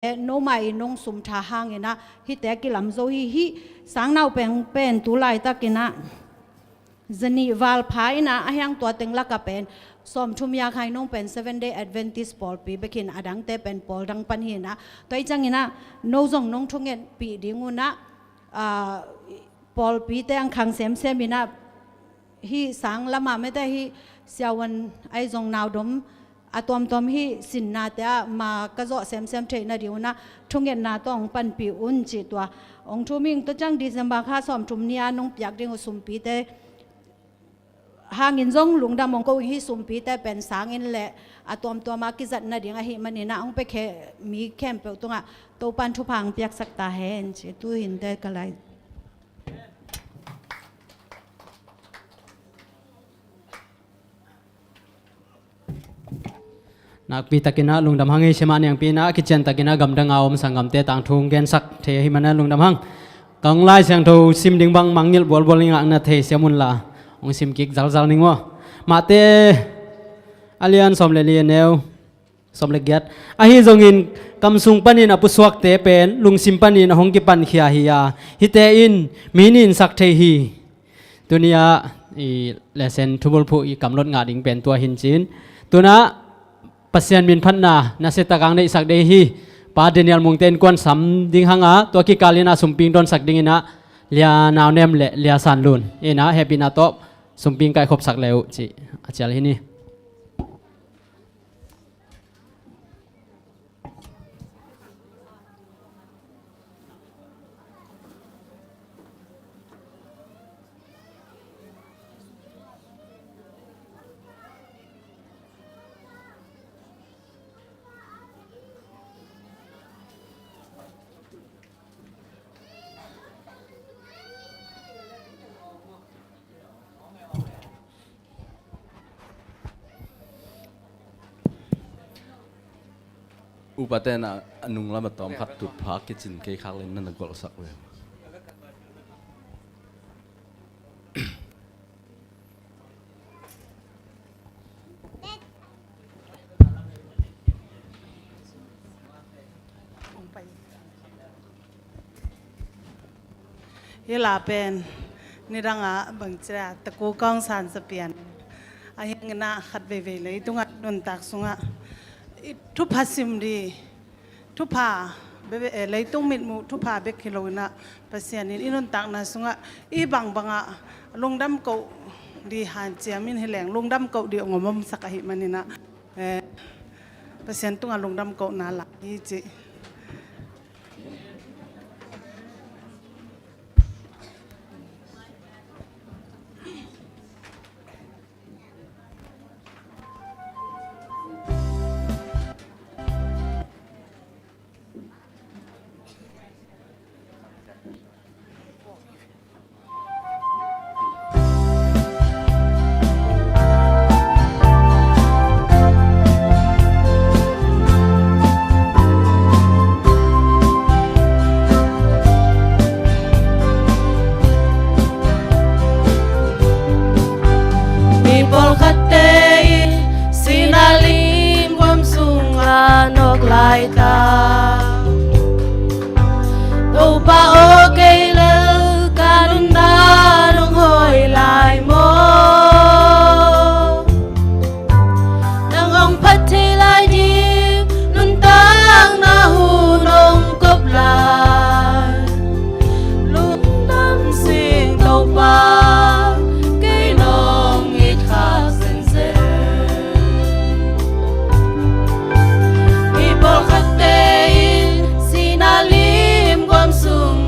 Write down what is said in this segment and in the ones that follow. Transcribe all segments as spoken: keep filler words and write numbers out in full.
nomah i nong sum tha hangin ah hihte kilam zo hi. Hih sangnau peng pen tu laitakin ah zanih val pha in ah, a hiang tua teng lakah pen sawmthum ya khai nong pen Seven Day Adventist pawlpi bekin a dangte pen pawl dang pan hi in ah, tua hi ciangin ah no zong nong thungetpih ding un ah, ah, pawlpite ang khang semsem in ah, hih sang lamah mete hih siavuan ahi zong naudom a tuamtuam hih sinnate ah ma ka zawh semsem theih nading un ah thungetna tawh hong panpih un cih tua hong thum ing. Tua ciang December kha sawmthum ni-a nong piak ding uh sumpite hangin zong lungdam hong ko ing. Hih sumpite pen sanginn le a tuamtuam a kizat nading ahih manin ah hong piakhia mi khempeuh tungah Topan thupha hong piaksak ta hen ci. Tu hinte ka lai. Nakpi takin ah lungdam hang ei, sia mah niangpi in ah, kician takin ah gamdang a om sanggamte tangthu hong gensak thei ahih manin ah lungdam hang. Ka hong Lai Siangtho sim ding bang mangngilh bualbual ing ah, na thei siam un la, hong sim kik zalzal ning maw. Mate a lian sawm le li, a neu sawm le giat. Ahi zongin kam sung panin a pusuakte pen lungsim panin a hong kipankhia hi a, hihte in mi nin sak thei hi. Tuni-ah i lesson thubulphuh i kamlot ngah ding pen tua hi in cin. Tu-in ah Pasian min phatna nasia takin hong neihsak ding hi. Pa Daniel Mungte innkuan sam ding hang a, tua kikal in ah sumping dawnsak dingin ah Lia Nau Nem le Lia San Lun in ah hehpihna tawh sumping kaikhopsak le uh cih a cial hi ni. Upate na a nung lam a tawm khat tutphah kicin kei khak le na na golhsak ve. Hih la pen nidang ah bangci a taku kawng san sa pian a, hiangin ah khat veivei leitung ah nuntak sungah i thupha sim ding, thupha bebe, eh, leitung mitmuh thupha bek hi lo in ah, Pasian in i nuntakna sungah i bangbang ah lungdam koh ding hanciam in hi leng, lungdam koh ding hong om omsak ahih manin ah, eh, Pasian tungah lungdam kohna la hi cih. Mi pawlkhatte in sihna lim guam sungah nawk lai ta. Topa aw, kei lel ka nunna nong hawi lai maw? Nang hong phat thei lai ding nuntakna hun hong kop lai. Lungdam sing Topa, kei nong it khak sensen. Mi pawlkhatte in sihna lim guam sung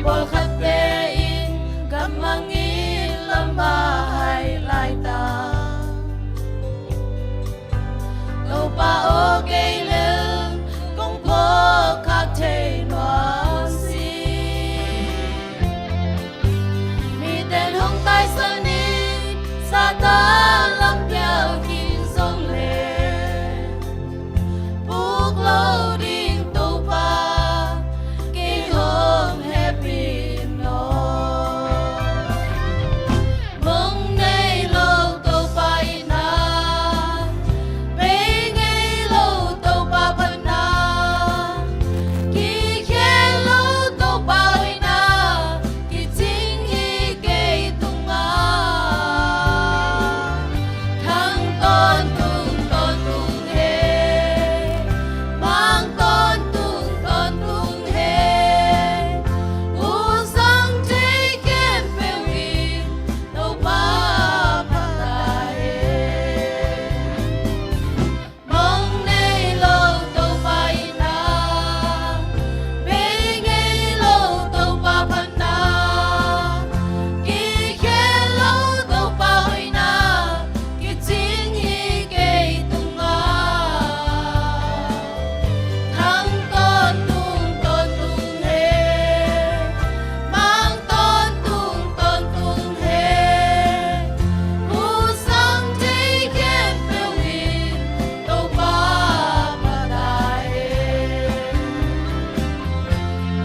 Pawlkhatte in gammang in lamah hai lai ta. Topa aw, kei lel kong phawk khak thei nuam si. Miten hong taisan in Satan lam pial khin zong le, puk lo ding Topa kei hong hehpih in aw. Mong nei lo Topa in a, bei ngei lo Topa phatna, kikhel lo Topa hoihna kicing hi kei tungah. Thang tawntung tawntung hen, mang tawntung tawntung hen, hong sang thei khempeuh in Topa phat ta hen. Mong nei lo Topa in a, bei ngei lo Topa phatna, kikhel lo Topa hoihna kicing hi kei tungah. Thang tawntung tawntung hen, mang tawntung tawntung hen, hong sang thei khempeuh in Topa phat ta hen.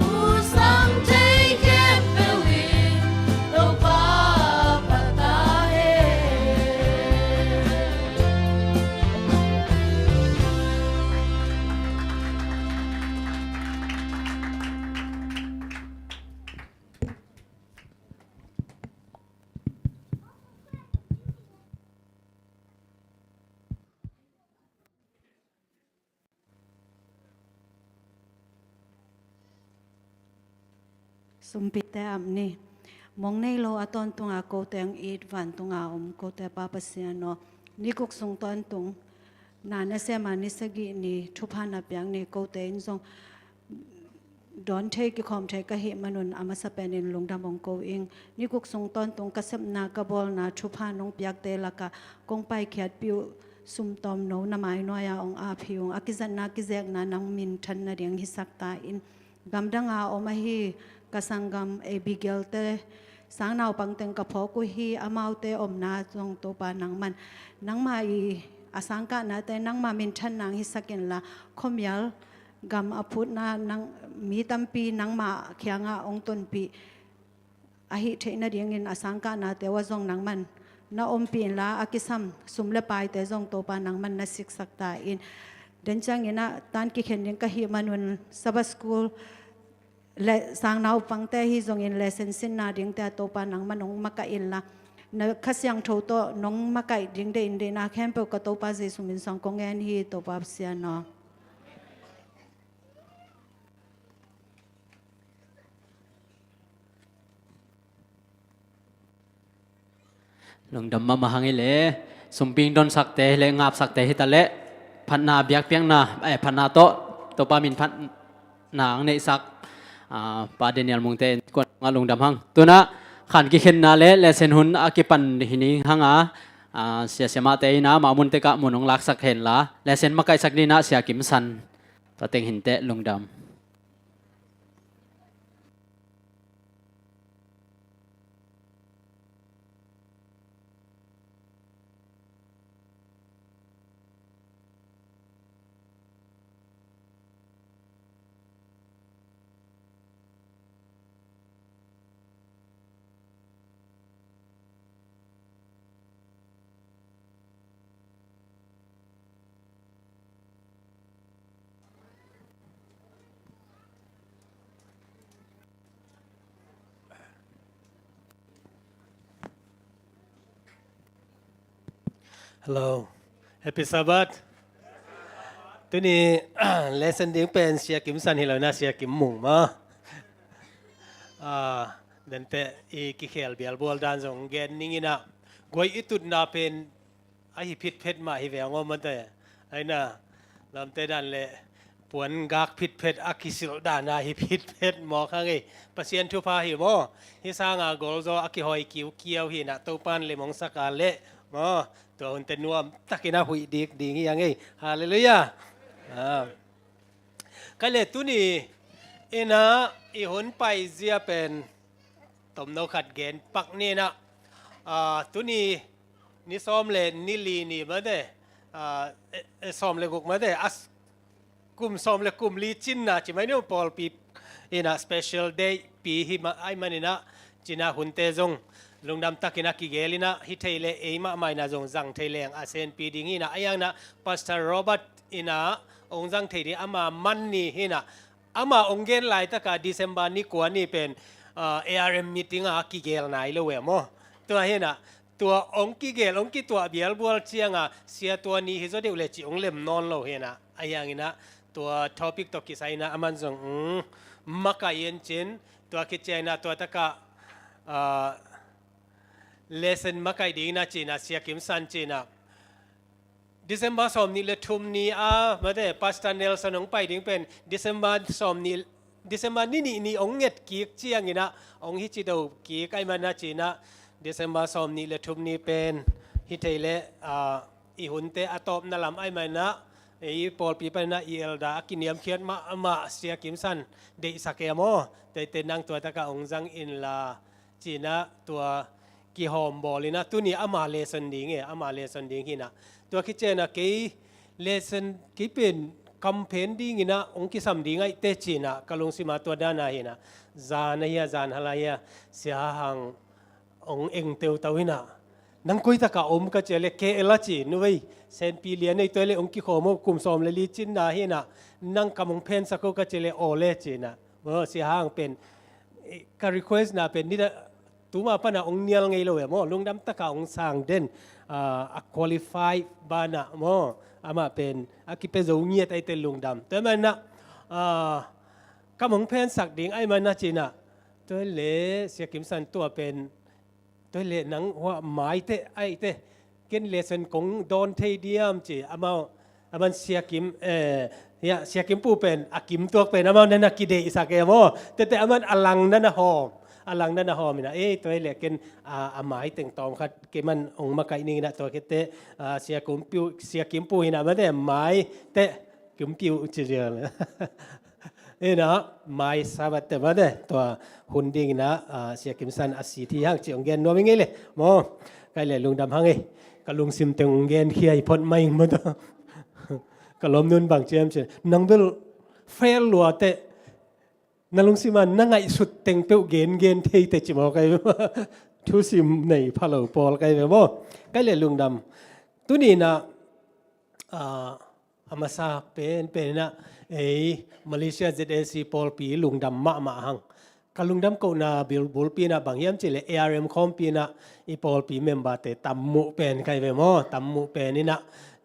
Hong sang thei khempeuh in Topa phat ta hen. Sumpite ap ni. Mong nei lo a tawntunga kote hong it vantunga om kote Pa Pasian aw, ni guk sung tawntung na nasem a ni sagih ni thupha na piak ni kote in zong dawn thei kikhawm thei ka hih manun a masa penin lungdam hong ko ing. Ni guk sung tawntung ka sepna ka bawlna thupha nong piakte lakah kong paikhiatpih uh sumtawm no na mainuai-a hong ap hi ung. A kizatna kizekna nang minthan nading hisak ta in. Gamdanga om ahi ka sanggam Abigail te, sangnaupang teng ka phawk uh hi. Amaute omna zong Topa nangman, nangma i a sangkahnate nangma minthan nang hisak inla, khuamial gam a phutna nang, mi tampi nangma kiangah hong tonpih ahih theih nadingin a sangkahnate uh ah zong nangman na ompih inla, a kisam sum le paite zong Topa nangman na siksak ta in. Den ciangin ah tan kikhen ding ka hih manun Sabbath School le sangnaupangte ahi zongin lesson sinna dingte ah Topa nangman hong makaih inla, na Kha Siangtho tawh nong makaih ding deih in deihna khempeuh ka Topa Jesu min suang kong ngen hi, Topa Pasian aw. Lungdam mahmah hang hi le, sumping donsakte hi le, ngapsakte hi ta le, phatna biakpiakna, eh, phatna tawh Topa min phatna ang neihsak, ah, Pa Daniel Mungte in kuan nga lungdam hang. Tunah khan kikhenna le lesson hun a kipan hi ning hang a, ah, sia siamahte in a mah mun tekah mun hong laksak henla, lesson makaihsak dingin ah Sia Kim San. Tua teng hinteh, lungdam. Hello. Happy Sabbath. Tuni lesson ding pen Sia Kim San hi lo na, Sia Kim Mung maw. Ah, dante i kikhel bialbual dan zong gen ning in ah, guai i tutna pen ahi phitphet mah hi ve ang aw mate. Aina, lamte dan le puan gak phitphet a kisilh dana hi phitphet mawk hang ei. Pasian thupha hi maw. Hi sanga golzaw a kihawi kiukiau hi na Topan lemong saka leh maw. Tua hunte nuam takin a huih dik ding hi hang ei. Halleluiah. Ah. Ka le tuni ina i hun paizia pen tomno khat gen pak ni na. Ah, tuni ni sawm le ni li ni mate, ah, eh, eh, sawm le guk mate, as kum sawm le kum li cinna ci mai ni pawlpi ina special day pi hi ma ai manina cina hunte zong lungdam takin a kigel ina hi thei le ei mahmah ina zong zang thei leng a senpi ding ina a yangna Pastor Robert ina ong zang thei ding ama man ni hina ama ong gen laitaka December ni kua ni pen, ah, A R M meeting a kigel nai lo e maw. Tua hina tua ong kigel ong kituah bialbual cianga sia tua ni hi zaw deuh le ci ong lem nawn lo hina a yangina tua topic tawh kisaina aman zong, mm, makai en cin tua kiciaina tua taka, ah, lesson makai dingna cina sia Kim San cina December sawm nih le thum ni a mate Pastor Nelson ong pai ding pen December sawm nih December ni nih ni ong nget kik ciangina ong hi ci do kik ai mana cina December sawm nih le thum ni pen hi thei le, ah, i hunte a tawpna lam ai mana i pawlpi panina i elda a kiniamkhiat mahmah sia Kim San deihsak e maw. Teite nang tua taka ong zang inla cina tua kihawm bawlina tuni ama lesson ding e ama lesson ding hina tua kiciana kei lesson kei pen kamphen dingina ong kisam ding aihte cina ka lungsima tua dana hina zan ahia zan halahia sia hang ong eng teutau hina nang koitaka om ka cia le ke ela ci nuvei senpi lian ei tua le ong kikhawm o kum sawm le li cinna hina nang kam ong phensak o ka cia le aw le cina maw sia hang pen ka request na pen nida tuma pana ong nial ngei lo e maw lungdam taka ong sang den, ah, a qualify bana maw ama pen a kipe zo ngiat aite lungdam tua mana, ah, kam ong phensak ding ai mana cina tua le sia Kim San tua pen tua le nang hua maite aite ken lesson kong dawn thei diam ci amau aman sia Kim, eh, ya sia Kim pu pen a kim tuak pen amau nana kideihsak e maw tete aman a lang nana hawm a lang nana hawm ina ei tua le ken a, a mai teng tawm khat ke man ong makai ningina tua kete, ah, sia Kim pu sia Kim pu hina mate mai te Kim piu ci zial. Ina mai Sabbath te mate tua hun dingina, ah, sia Kim San a si thi hang ci ong gen nuam i ngei le maw kai le lungdam hang ei ka lungsim teng ong gen khia i phot mai ing mata ka lom nun bang ciam ci nang bel fail lua te na lungsima na ngaihsut teng peuh gen gen thei te ci maw kai ve maw thusim nei phalo pawl kai ve maw kai le lungdam tunina, ah, a masa pen penina ei Malaysia Z A C pawlpi lungdam mahmah hang ka lungdam kohna bil bulpina bang hiam ci le A R M khawmpina i pawlpi member te tammuh pen kai ve maw tammuh penina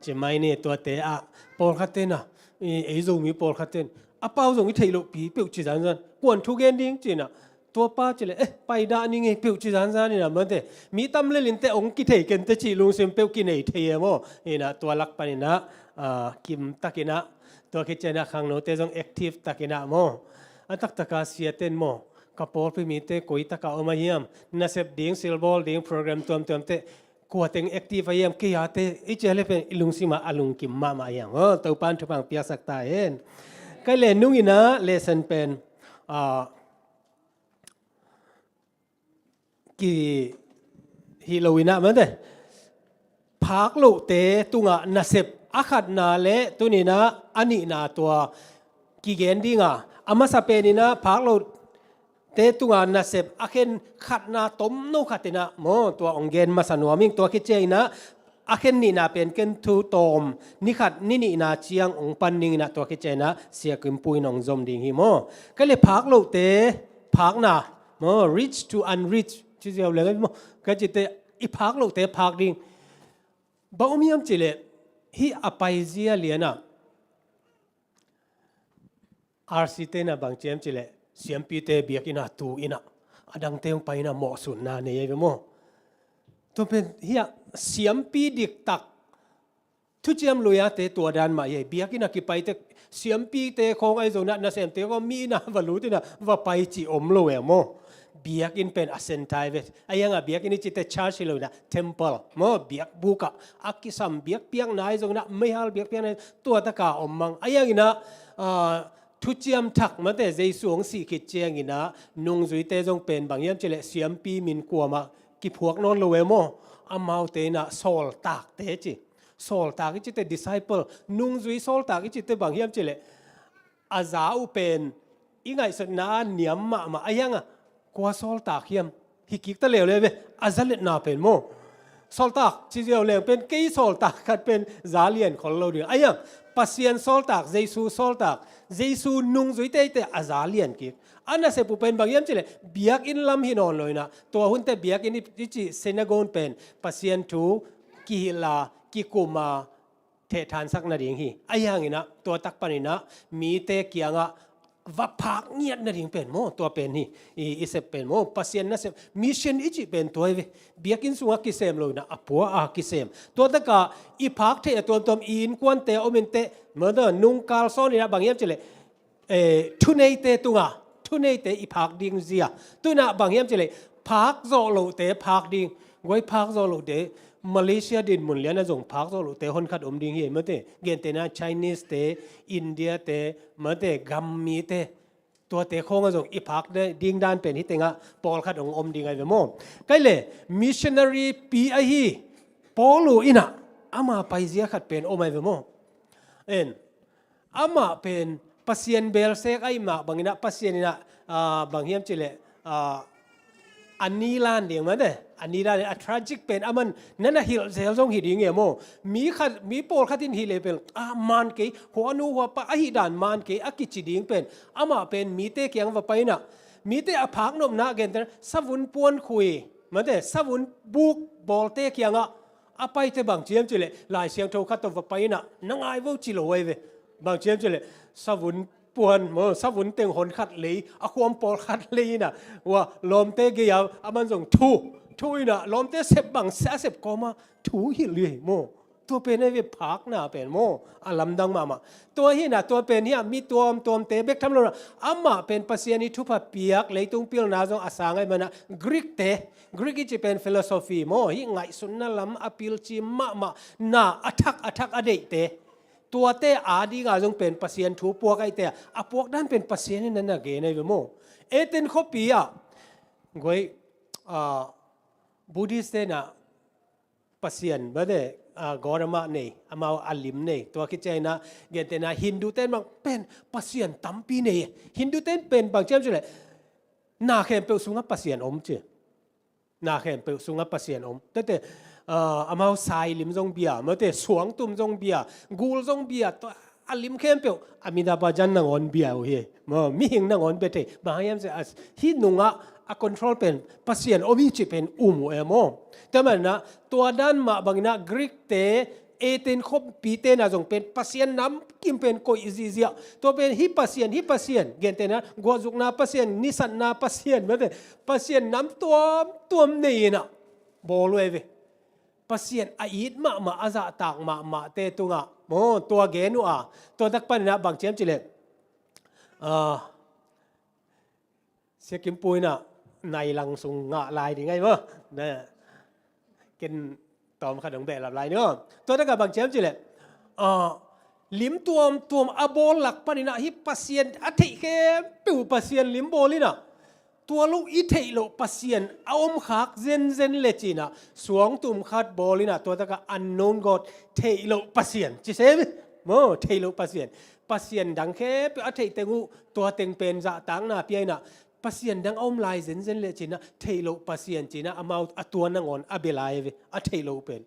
ci mai ni tuate ah pawlkhat tena ei Zomi pawlkhat ten a pau zong i theih loh pi peuh ci zanzan kuan thu gen ding cina tua pa ci le eh paidah ni ngei peuh ci zanzan ina mate mi tam lelin te ong kithei ken te ci lungsim peuh kinei thei e maw ina tua lak panina, ah, kim takina tua khiciana khangnote zong active takina maw a taktaka siaten maw ka pawlpi mite koi taka om a hiam nasep ding silbawl ding program tuamtuamte kua teng active a hiam kei ate i cia le pen i lungsima a lungkim mahmah hiam aw Topan thupang piaksak ta hen kai le nungina lesson pen, ah, ki hi lo ina mate phak lohte tunga nasep a khatna le tunina a nihna tua kigen dinga a masa penina phak lohte tunga nasep a khen khatna tomno khatina maw tua ong gen masa nuam ing tua khiciaina a khen nihna pen ken thu tawm ni khat ni nihna ciang ong pan ningina tua khiciaina sia Kim pu in ong zom ding hi maw kai le phak lohte phakna maw rich to unrich ci ziau leng maw ka cite i phak lohte phak ding bang om hiam ci le hi a paizia liana R C te na bang ciam ci le siampite biak ina tu ina a dangte hong pai ina mawhsunna nei ei ve maw tua pen hi a siampi diktak Thuciam Lui-ate tua dan mah hi. Biakinn a kipaite, siampite khawng ahi zongin ah, nasemte khawng mi inn ah va lut in ah va pai cih om lo e maw. Biakinn pen a center ve. Ahi hangin biakinn i cihte church hi lo in ah, temple maw, biakbuk ah a kisam biakpiakna ahi zongin ah, meihal biakpiakna, tua tak a om mang. Ahi hangin ah, ah, Thuciam Thak mate, Jesu hong sih khit ciangin ah nungzuite zong pen bang hiam cih leh siampi min kuamah kiphuak nawn lo e maw. Amaute in ah sawltakte ci. Sawltak i cihte, disciple, nungzui sawltak i cihte bang hiam cih leh, a za uh pen i ngaihsutna ah niam mahmah, ahi hangin ah kua sawltak hiam, hi kik ta leuleu ve, a zaletna pen maw. Sawltak ci ziau leng pen, kei sawltak khat pen za lian khol lo ding. Ahi hangin Pasian sawltak, Jesu sawltak, Jesu nungzuite i cihte a za lian kik. A nasep uh pen bang hiam cih leh, biakinn lam hi nawn lo in ah, tua hunte biakinn i, i cih synagogue pen Pasian thu kihilh a, kikum a, thehthangsak nading hi. Ahi hangin ah tua tak panin ah mite kiangah va phak ngiat nading pen maw, tua pen hi. I, i sep pen maw, Pasian nasep, mission i cih pen tua hi ve. Biakinn sungah kisem lo in ah, a pua ah kisem. Tua tak a i phak theih a tuamtuam, i innkuante a om in teh, mawte, nungkal sawn in ah bang hiam cih leh, eh, thuneite tungah, thuneite i phak ding zia. Tu in ah bang hiam cih leh, phak zawh lohte phak ding. Guai, phak zawh lohte, Malaysia dinmun lian ah zong phak zawh lohte honkhat om ding hi, mate. Gentehna Chinese te, India te, mate, gam mite. Tuate khawng ah zong i phak ding dan pen hih tengah pawlkhat hong om ding ahi ve maw. Kei leh missionary pi ahi Paul uh in ah ama paizia khat pen om ahi ve maw. En, amah pen Pasian belsek ahih mah bangin ah, Pasian in ah, ah, bang hiam cih leh, ah, a ni lan ding mate, a ni lan ding, a tragic pen aman na na hilh zel zong hi ding hi e maw. Mi khat, mi pawlkhat in hilh leh pen, ah, man kei, huanu huapa ahih dan man kei a kici ding pen, amah pen mite kiang va pai in ah, mite a phak nopna, gentehna savun puan khui, mate, savun buk bawlte kiangah a paite bang ci hiam cih leh, Lai Siangtho khat tawh va pai in ah, na ngai vo ci lo ahi ve. Bang ci hiam cih leh, savun puan maw, savun teng honkhat lei, a khuam pawlkhat lei in ah, ua, lawmte gei ah aman zong thu, thu in ah, lawmte sep bang, a sep kawm ah thu hilh hi maw. Tua pen ahi ve, phakna pen maw, a lamdang mahmah. Tua hi in ah, tua pen hi a, mi tuamtuamte bek tham lo in ah, amah pen Pasian i thupha piak, leitung pilna zong a sang ahih man ah, Greek te, Greek i cih pen philosophy maw, hih ngaihsutna lam a pilci mahmah, na a thak a thak a deihte, tuate a ding a zong pen Pasian thu puak ahih teh, a puak dan pen Pasian in na na gen ahi ve maw. Eden khuapi ah, guai, ah, Buddhist te in ah Pasian, mate, ah, God amah nei, amau a lim nei. Tua khit ciangin ah, gentehna Hindu te in bang pen Pasian tampi nei. Hindu te in pen bang ci hiam cih leh, na khempeuh sungah Pasian om ci. Na khempeuh sungah Pasian om. Tua teh, ah, amau sai lim zong bia, mate, suangtum zong bia, gul zong bia, tua a lim khempeuh Amitabh Bachchan nangawn bia uh hi. Maw, mihing nangawn bia thei. Bang hang hiam cih leh, hih nungah a control pen Pasian om hi cih pen um uh e maw. Tua manin ah, tua dan mah bangin ah Greek te, Eden khuapi te in ah zong pen Pasian namkim pen koih ziahziah. Tua pen hih Pasian, hih Pasian, gentehna guahzukna Pasian, nisatna Pasian, mate, Pasian nam tuamtuam nei in ah bawl uh ahi ve. Pasian a it mahmah, a zahtak mahmahte tungah maw, tua gen uh a, tua tak panin ah bang ci hiam cih leh, ah, Sia Kim Pu in ah nai lang sung ngah lai ding ahi maw. Na, ken tawm khat hong behlap lai ni maw. Tua tak ah bang ci hiam cih leh, ah, lim tuamtuam a bawl lak panin ah hih Pasian a theih khempeuh Pasian lim bawl in ah, tua lo i theih loh Pasian a om khak zenzen le ci in ah, suangtum khat bawl in ah, tua tak ah unknown God, theih loh Pasian ci se maw, theih loh Pasian. Pasian dang khempeuh a theih teng uh, tua teng pen zahtakna pia in ah, Pasian dang a om lai zenzen le ci in ah, theih loh Pasian ci in ah, amau a tua nangawn a bia lai ve, a theih loh pen.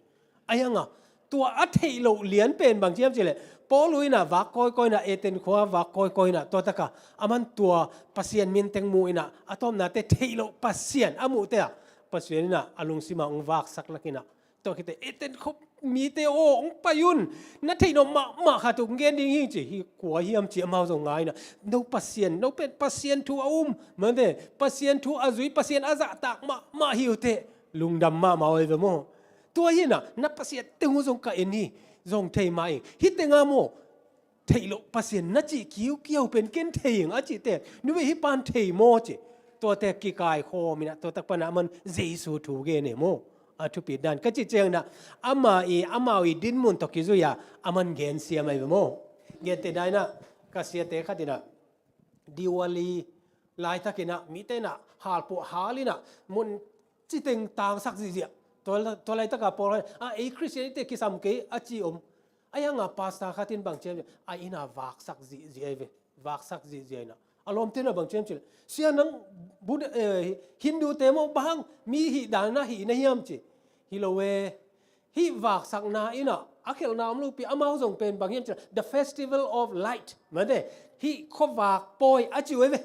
Ahi hang a, tua a theih loh lian pen bang ci hiam cih leh, Paul uh in ah vak kawikawi in ah, Eden khua vak kawikawi in ah, tua tak ah aman tua Pasian min teng mu in ah, a tawpna teh theih loh Pasian a muh teh ah, Pasian in ah a lungsim ah hong vaksak lak in ah, tua khit teh, Eden khuapi mite aw, hong pai un. Na theih nop mahmah khat uh hong gen ding hi ci. Hih kua hiam ci amau zong ngai in ah, no Pasian, no pen Pasian thu a um, mate, Pasian thu a zui, Pasian a zahtak mahmah hi uh teh, lungdam mahmah uh ahi ve maw. Tua hi in ah, na Pasian teng uh zong ka en hi. Zong thei mah ing. Hih tengah maw, theih loh Pasian na cih kiukiau pen ken thei ing a cihte, nube hih pan thei maw ci. Tuate kikaikhawm inah, tua tak panah aman Jesu thu gen e maw. A thupit dan ka cih cianginah, ama i, amau i dinmun tawh kizui-a aman gensiam ahi ve maw. Gentehna inah, ka siate khat inah, Diwali laitakinah mite inah halpuah hal inah mun citeng tangsak zihziah. Tua, tua laitaka pawl a, ei Khristian ite kisam kei a ci om. A ianga pasta khatin bang ciam, a ina vaksak zihziah ahi ve. Vaksak zihziah inah, a lawmte inah bang ciam cileh, sia nang Buddha, eh, Hindu te maw, bang mi hih dana hih na hiam ci. Hi lo e. Hih vaksakna inah a khelhna om lopi, amau zong pen bang hiam cileh, the festival of light. Mate, hih khuavak pawi a ci uh ahi ve.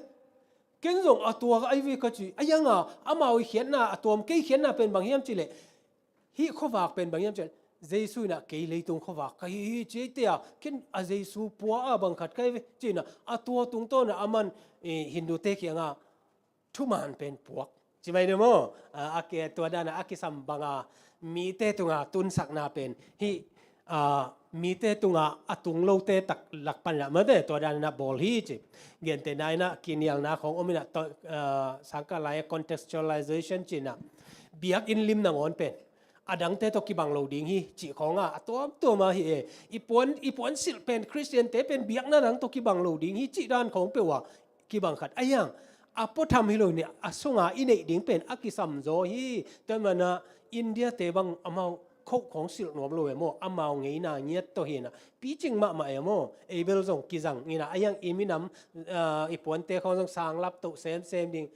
Ken zong a tuak ahi ve ka ci. A ianga amau i khiatna a tuam, kei khiatna pen bang hiam cileh, hih khuavak pen bang hiam cileh, Jesu inah kei leitung khuavak ka hi hi ci eite a, ken a Jesu pua a bang khat ka hi ve ci inah, a tua tungtawna aman, eh, Hindu te kianga thuman pen puak ci mai de maw. A, a ke tua dana a kisam banga mite tunga tunsakna pen hih, a, mite tunga a tung lote tak lak panah mate tua dana bawl hi ci. Gentehna inah kinialna khawng om inah, a, sangkah lai contextualization ci inah, biakinn lim nangawn pen a dangte tawh kibang lo ding hi cih khawnga a tuamtuama hi e. I puan, i puan silh pen Khristiante pen biakna dang tawh kibang lo ding hi cih dan khawng peuh a kibang khat a hiang. A puatham hi lo ni, a sunga i neih ding pen a kisam zaw hi. Tua manah India te bang amau khoh khawng silh nuam lo e maw, amau ngeina ngiat tawh hi inah, picing mahmah e maw. Ei bel zong kizang inah, a hiang i minam, a, i puante khawng zong sanglap toh semsem ding.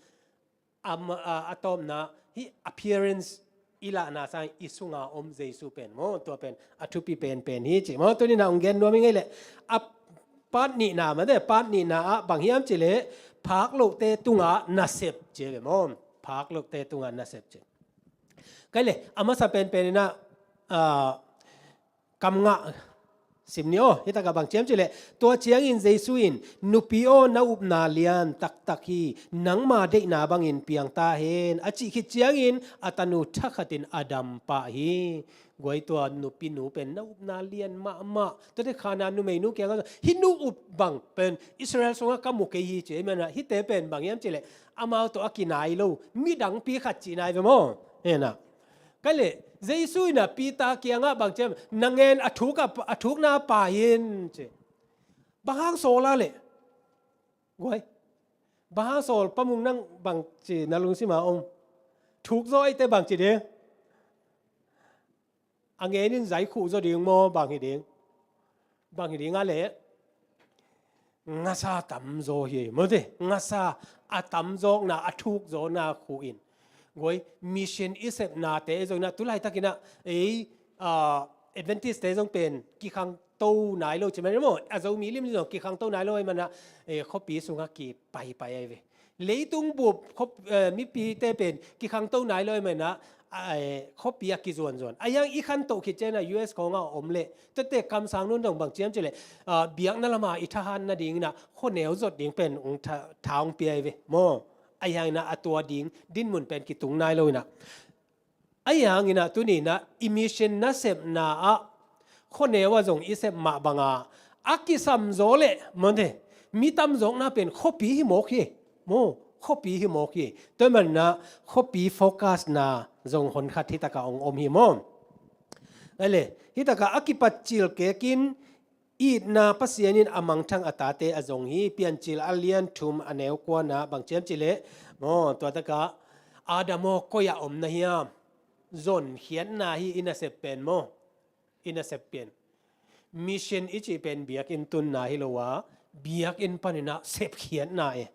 A, a, a tawpna hih appearance i lahna sang i sunga om Jesu pen maw, tua pen a thupi penpen hi ci maw. Tuni inah hong gen nuam hi ngei leh, a part nihna mate, part nihna ah bang hiam cileh, phak lohte tunga nasep ci ve maw. Phak lohte tunga nasep ci. Kai leh, a masa penpen inah, a, kam ngah sim ni aw, hih takah bang ciam cileh, tua ciangin Jesu in, "Nupi aw, na upna lian taktak hi, nangma deihna bangin piang ta hen," a cih khit ciangin a tanu thakhatin a dam pah hi. Guai, tua nupinu pen na upna lian mahmah. Tuate khana numeinu kiangah, "Hih nu up bang pen Israel sungah ka mu kei hi," ci ei manah, hihte pen bang hiam cileh, amau tawh a kinai lo midangpi khat cihna hi ve maw. Hena. Kai leh, Jesu inah Peter kiangah bang ciam, "Na ngen a thuk a, a thukna pai in," ci. Bang hang sawl a leh. Guai. Bang hang sawl, Pa Mung, nang bang ci na lungsim a om. Thuk zaw eite bang ci ding. A ngen in zai khuh zaw ding maw, bang hi ding. Bang hi ding a leh. Ngasa tamzaw hi, mawte, ngasa a tamzawkna, a thukzawkna khuh in. Guai, mission i sepnate zong inah, tu laitakinah, ei, a, Adventist te zong pen kikhangto nai lo ci mai maw, a Zomi lim zong kikhangto nai lo ahih manah, eh, khuapi sungah kipaipai ahi ve. Leitung bup khuap-, eh, mipite pen kikhangto nai lo ahih manah, a, eh, khuapi ah kizuanzuan. A hiang i khantoh khit ciangin ah U S khawngah om leh, tuate kamsang nun dong bang ciam cileh, ah, biakna lamah i thahat nadingin ah khuaneu zot ding pen hong tha, tha hong pia hi ve maw. A hiangin ah a tua ding dinmun pen kitung nai lo in ah. A hiangin ah tuni in ah i mission nasepna ah khuaneu ah zong i sep mah banga a kisamzaw leh mawte, mi tamzawkna pen khuapi hi mawk hi. Maw, khuapi hi mawk hi. Tua ahih manin ah khuapi focus na zong honkhat hitakah hong om hi maw. Ahi leh, hitakah a kipat cil kekin itna Pasian in a mangthang a tate a zong hi. Piancil a lian thum a neu kuana bang ciam cileh maw, tua takah Adam aw, koi-ah om na hiam? Zonkhiatna hi i nasep pen maw. I nasep pen. Mission i cih pen biakinn tunna hi lo a, biakinn panin ah sepkhiatna e.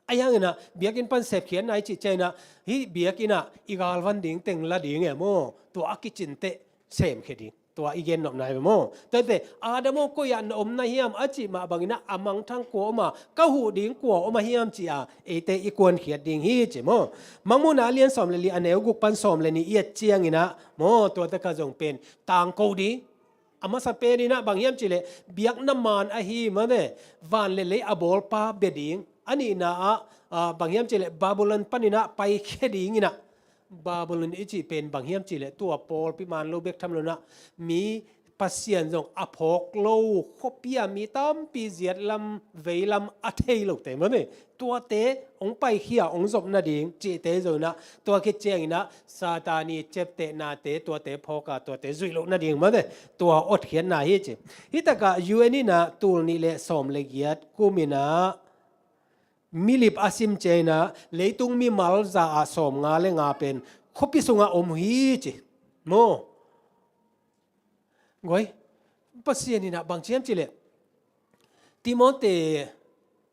A hiangin ah biakinn pan sepkhiatna i cih ciangin ah, hih biakinn ah i galvan ding teng la ding e maw. Tua a kicin teh semkhia ding. Tua i gennopna hi ve maw. Tuate, Adam aw, koi-ah na om na hiam a cih mah bangin ah a mangthang kua om a, ka huh ding kua om a hiam ci-a eite i kuankhiat ding hi ci maw. Mangmuhna a lian sawm le li a neu guk pan sawm le nih i et ciangin ah maw, tua takah zong pen tangko ding. A masa penin ah bang hiam cileh, biakna man ahi mawte, van le lei a bawlpa bia ding. A nihna ah, ah, bang hiam cileh, Babylon panin ah paikhia dingin ah. Babylon i cih pen bang hiam cileh, tua pawlpi man lo bek tham lo in ah, mi Pasian zong a phawk lo, khuapi a mi tampi ziat lam, vei lam a thei lote mah ni. Tuate hong paikhia, hong zop nading cihte zong inah, tua khit ciang inah Satan i ciaptehnate tuate phawk a, tuate zuih loh nading mah ni. Tua otkhiatna hi ci. Hi takah U N inah tul nih le sawm le giat kum inah milip a sim ciang inah leitung mimal za ah sawmnga le nga pen khuapi sungah om hi ci. Maw? Guai, Pasian inah bang ci hiam cih leh, Timote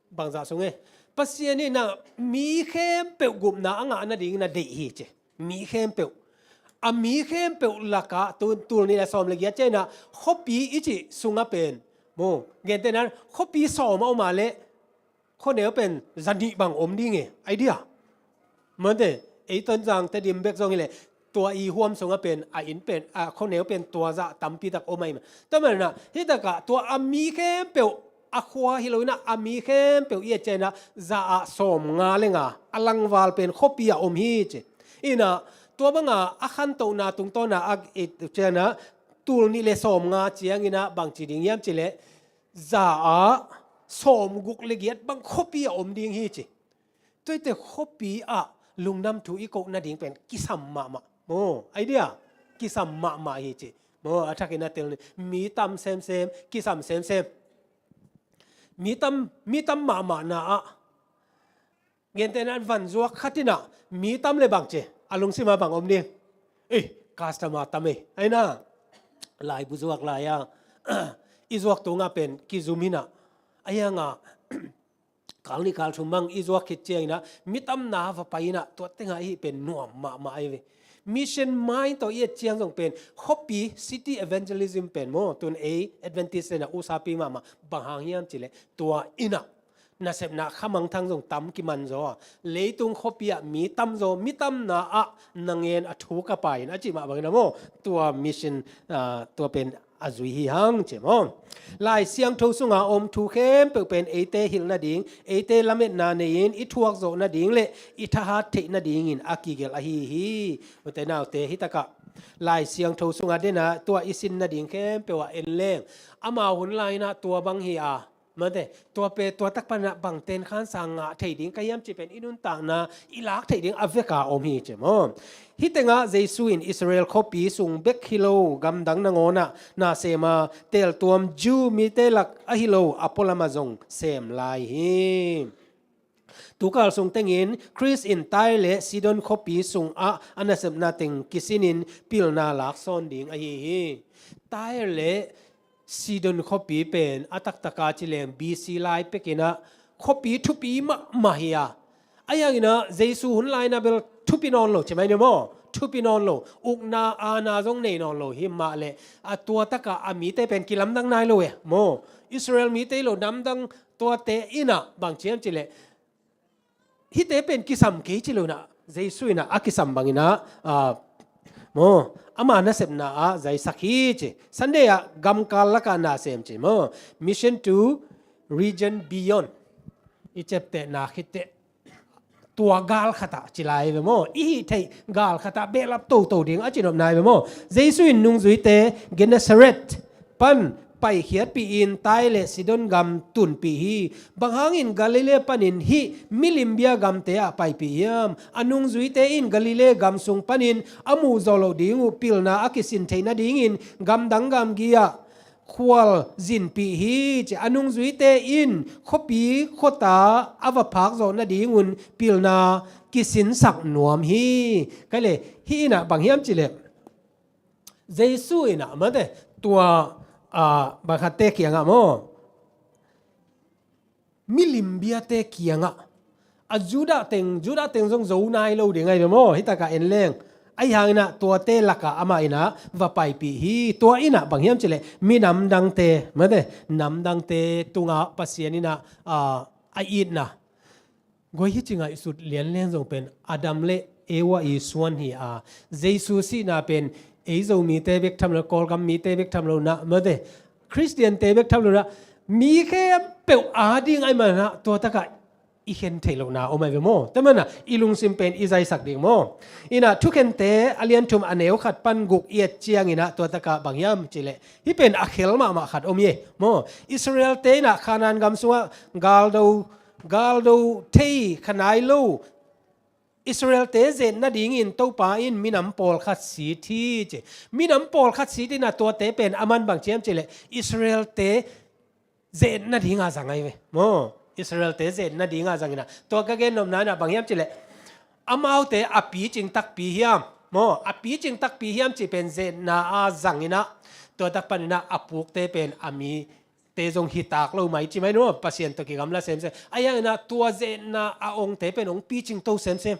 bangzah sung e, Pasian inah mi khempeuh gupna a ngah nadingin a deih hi ci. Mi khempeuh. A mi khempeuh lakah tu, tul nih le sawm le giat ciang inah khuapi i cih sungah pen, maw, gentehna khuapi sawm a om a leh khuaneu pen za nih bang om ding e, idea. Mate, ei Tonzang Tedim bek zong hi leh, tua i huam sungah pen, a inn pen, a khuaneu pen tua zah tampi tak om ahi mah. Tua manin ah, hi takah tua a mi khempeuh, a khua hi lo inah, a mi khempeuh i et ciang inah, za ah sawmnga le nga, a langval pen khuapi ah om hi ci. Inah, tua banga a khantohna tungtawna a et ciang inah, tul nih le sawmnga ciang inah bang ci ding hiam cih leh, za ah sawmguk le giat bang khuapi ah om ding hi ci. Tuate khuapi ah lungdam thu i koh nading pen kisam mahmah. Maw, idea? Kisam mahmah hi ci. Maw, a thakin a tel ni. Mi tam semsem, kisam semsem. Mi tam, mi tam mahmahna ah. Gentehna van zuak khat inah, mi tam le bang ci. A lungsim ah bang om ding. Eh, customer tam e. Ai na. Laibu zuak lai a. I zuak tungah pen, kizum inah. Ai a nga. Kal nih kal thum bang i zuak khit ciang inah, mi tamna va pai inah, tua tengah i hih pen nuam mahmah ahi ve. Mission mind tawh i et ciang zong pen, khuapi city evangelism pen maw, tun ei Adventist inah usapi mahmah, bang hang hiam cih leh, tua inah, nasepna khamangthang zong tam kiman zaw a, leitung khuapi ah mi tam zaw, mi tamna ah na ngen a thu ka pai in a cih mah bangin a maw, tua mission, ah, tua pen a zui hi hang ci maw. Lai Siangtho sunga om thu khempeuh pen eite hilh nading, eite lametna nei-in i thuak zawh nading le i thahat theih nadingin a kigelh ahi hi. Ute naute, hi takah Lai Siangtho sunga dena tua i sin nading khempeuh ah en leng, amau hun lai inah tua bang hi a, mate, tua pen, tua tak panin ah bang ten khansang ngah thei ding ka hiam cih pen i nuntakna i lak theih ding a veka om hi ci maw. Hih tengah Jesu in Israel khuapi sung bek hi lo, gamdang nangawn ah na sem a, teltuam Jew mite lak ahi lo, a pualam ah zong sem lai hi. Tukal sung tengin Khrist in Tyre le Sidon khuapi sungah a nasepna teng kisinin pilna laksawn ding ahi hi. Tyre le Sidon khuapi pen a taktaka ci leng B C lai pekin ah khuapi thupi mahmah hi a. Ahi hangin ah Jesu hun lai inah bel thupi nawn lo ci mai ni maw. Thupi nawn lo. Ukna aana zong nei nawn lo hi mah leh, a tua takah a mite pen kilamdang nai lo e maw. Israel mite hi lo, namdang tuate inah bang ci hiam cih leh, hihte pen kisam kei ci lo inah, Jesu inah a kisam bangin ah, ah, maw, ama nasepna ah zaisak hi ci. Sunday ah gamkal lakah na sem ci maw. Mission to region beyond. I ciaptehna khit teh, tua gal khat ah ci lai ve maw. I hih theih gal khat ah behlap toto ding a cinop nai ve maw. Jesu in nungzuite Gennesaret pan paikhiatpih in Tyre le Sidon gam tunpih hi. Bang hangin Galilee panin hih milim bia gamte ah paipih hiam? A nungzuite in Galilee gam sung panin a muh zawh loh ding uh pilna a kisin theih nadingin gamdang gamgi ah khual zinpih hi ci. A nungzuite in khuapi khuata a va phak zawh nadingun pilna kisinsak nuam hi. Kei le, hih inah bang hiam cih leh, Jesu inah mate, tua, ah, bang khatte kiangah maw, milim biate kiangah, a Judah teng, Judah teng zong zo nai lo ding ahi ve maw. Hih takah en leng, ahi hangin ah tuate lakah amah inah va paipih hi. Tua inah bang hiam cih leh, minam dangte mate, namdangte tungah Pasian inah, ah, a itna. Guai, hih ci ngaihsut lianlian zong pen Adam le Eva i suan hi a, Jesu sihna pen ei Zomite bek tham lo, Kawlgam mite bek tham lo inah mate, Khristiante bek tham lo inah, mi khempeuh ading ahih manin ah tua takah i khen theih lohna om ahi ve maw? Tua manin ah i lungsim pen i zaisak ding maw? Inah Thukhente a lian thum a neu khat pan guk i et ciangin ah tua takah bang hiam cih leh, hih pen a khel mahmah khat om hi maw? Israelte inah Kanaan gam sungah galdo, galdo thei kha nai lo Israelte zetna dingin Topa in minam pawlkhat sit hi ci. Minam pawlkhat sit inah tuate pen a man bang ci hiam cih leh Israelte zetna dinga zang ahi ve maw? Israelte zetna dinga zang inah tua ka gen nopna inah bang hiam cih leh, amaute a picing takpi hiam maw? A picing takpi hiam cih pen zetna a zang inah tua tak pan inah a pukte pen a mi te zong hi tak lo mai ci mai no, Pasian tawh kigamla semsem. Ahi hang inah tua zetna a ongte pen hong picing to semsem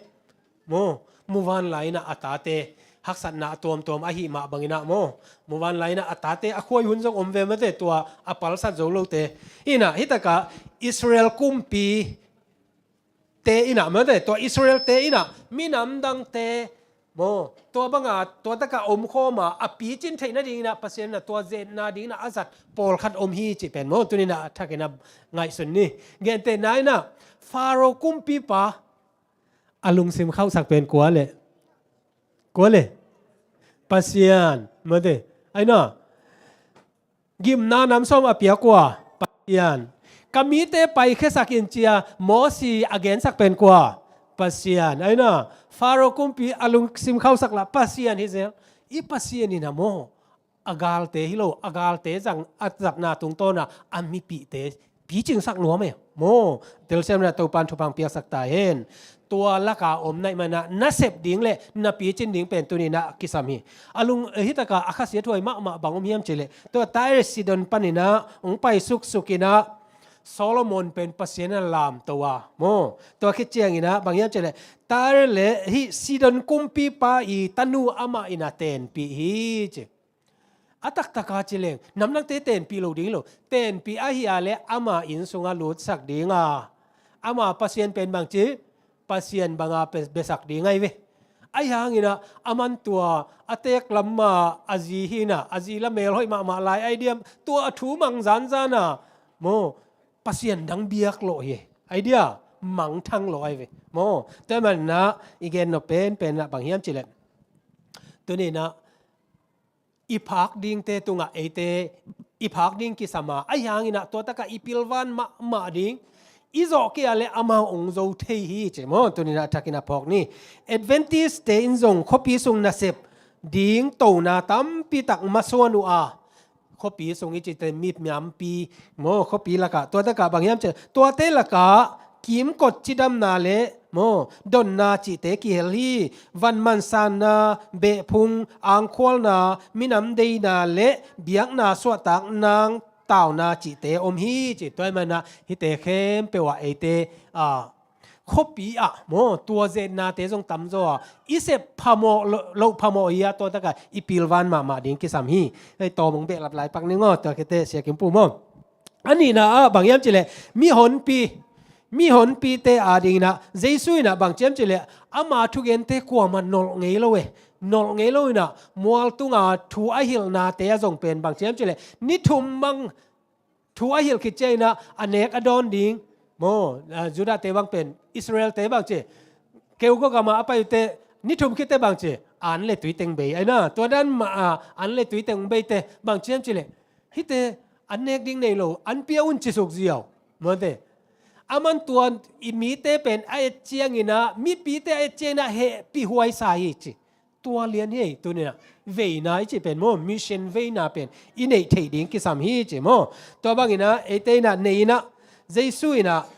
maw? Muvanlai inah a tate haksatna a tuamtuam ahih mah bang inah maw? Muvanlai inah a tate a khuai hun zong om ve mate, tua a palsat zo lote. Inah hih takah Israel kumpite inah mate, tua Israelte inah minam dangte maw, tua banga tua takah omkhawm a, a picin theih nading inah Pasian inah tua zetna ding inah a zat pawlkhat om hi cih pen maw? Tuni inah a thak inah ngaihsun ni. Gentehna inah Faro kumpipa a lungsim khauhsak pen kua leh? Kua leh? Pasian mate. Ahi inah gimna nam sawm a pia kua? Pasian. Ka mite paikhiasak in ci-a Mosi a gensak pen kua? Pasian. Ahi inah Faro kumpi a lungsim khauhsak lah Pasian hi zel. I Pasian inah maw, a galte hi lo, a galte zang a zatna tungtawn a a mipihte picingsak nuam e maw? Telsiam inah Topan thupha piaksak ta hen. Tua laka om na hih man inah na sep ding leh na picin ding pen tuni inah kisam hi. A lung, eh, hih takah a khasiathuai mahmah bang om hiam cih leh, tua Tyre Sidon pan inah hong pai suksuk inah Solomon pen Pasian a lamto a maw? Tua khit ciang inah bang hiam cih leh, Tyre leh hih Sidon kumpipa i tanu amah inah tenpih hi ci. A taktaka ci leng, namdangte tenpih lo ding hi lo. Tenpih ahi a leh ama inn sungah lutsak ding a, ama pasian pen bang ci, pasian banga pe-, besak ding ahi ve. Ahi hang inah a man tua a teek lam mah a zi hi inah, a zi la mel hoih mahmah lai ahi diam, tua a thu mang zanzan a maw, pasian dang biak lawh hi. Ahi dia, mangthang lawh ahi ve maw? Tua manin ah i gen nop penpen ah bang hiam cih leh, tuni inah i phak dingte tungah eite i phak ding kisam a, ahi hang inah tua takah i pilvan mahmah ding, i zawh kei a leh amau hong zo thei hi ci maw? Tuni inah a thak inah phawk ni. Adventist-te in zong khuapi sung nasep ding tona tampi tak masuan uh a, khuapi sung i cihte mi miampi maw, khuapi lakah, tua takah bang hiam cih leh, tuate lakah kimkot cidamna leh maw, donna cihte kihel hi. Van mansanna, behphung, angkhualna, minam deina leh biakna suahtak nang tauna cihte om hi ci. Tua ahih manin ah hihte khempeuh ah eite, ah, khuapi ah maw, tua zetnate zong tamzaw a, i sep phamawh lo-, loh phamawh hi a, tua takah i pilvan mahmah ding kisam hi. Hei, tawm hong behlap lai pak ning aw, tua khit teh Sia Kim Pu maw. A nihna ah bang hiam cih leh, mihonpi, mihonpite ading inah Jesu inah bang ci hiam cih leh, ama thugente kuamah nolh ngei lo e. Nolh ngei lo inah mual tunga thu a hilhnate ah zong pen bang ci hiam cih leh, ni thum bang thu a hilh khit ciang inah a nek a dawn ding maw, ah, Judah-te bang pen, Israel-te bang ci, keu gawgamah a pai uh teh ni thum khit teh bang ci, an le tui teng bei ahi inah, tua dan mah, ah, an le tui teng bei teh bang ci hiam cih leh, hihte an nek ding nei lo, an pia un ci suk ziau maw te. A man tua i mite pen a et ciang inah, mipite a et ciang inah hehpih huaisa hi ci. Tua lian hi ei, tuni inah veina i cih pen maw, mission veina pen i neih theih ding kisam hi ci maw. Tua bang inah eite inah nei inah, Jesu inah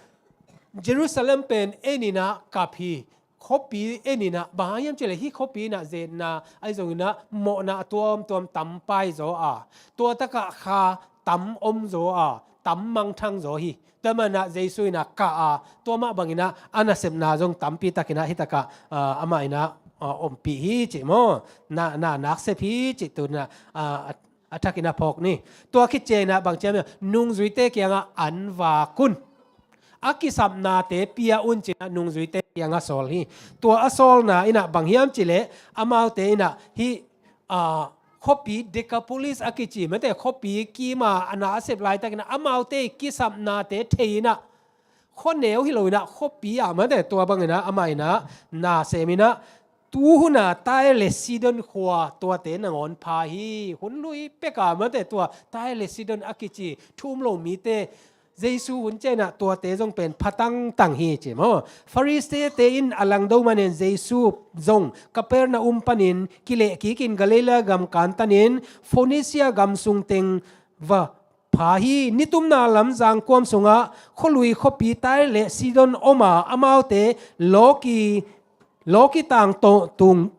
Jerusalem pen en inah kap hi. Khuapi en inah, bang hang hiam cih leh hih khuapi inah zetna ahi zong inah mawhna a tuamtuam tam paizaw a, tua takah kha tam omzaw a, tam mangthangzaw hi. Tua manin ah Jesu inah kah a, tua mah bang inah a nasepna zong tampi tak inah hih takah, ah, amah inah, ah, ompih hi ci maw. Na, na, nak sep hi ci, tuni inah, ah, a, a thak inah phawk ni. Tua khit ciang inah bang ci hiam, nungzuite kiangah an vak un. A kisapnate pia un ci inah nungzuite kiangah sawl hi. Tua a sawlna inah bang hiam cih leh, amaute inah hih, ah, khuapi Decapolis a kici mate, khuapi kim a na a sep laitak inah amaute kisapnate thei inah khuaneu hi lo inah, khuapi ah mate tua bang inah, amah inah na sem inah, tu hun a Tyre le Sidon khua tuate nangawn pha hi. Hun lui pek a mate tua Tyre le Sidon a kici thu um lo mite, Jesu hun ciang inah tuate zong pen pha tangtang hi ci maw. Farisee-te in a langdo manin Jesu zong Capernaum panin kileh kikin Galilee gam kantanin Phoenicia gam sung teng va pha hi. Nitumna lam zangkuam sungah khualui khuapi Tyre le Sidon om a, amaute lawki, lawki tangtawn tung,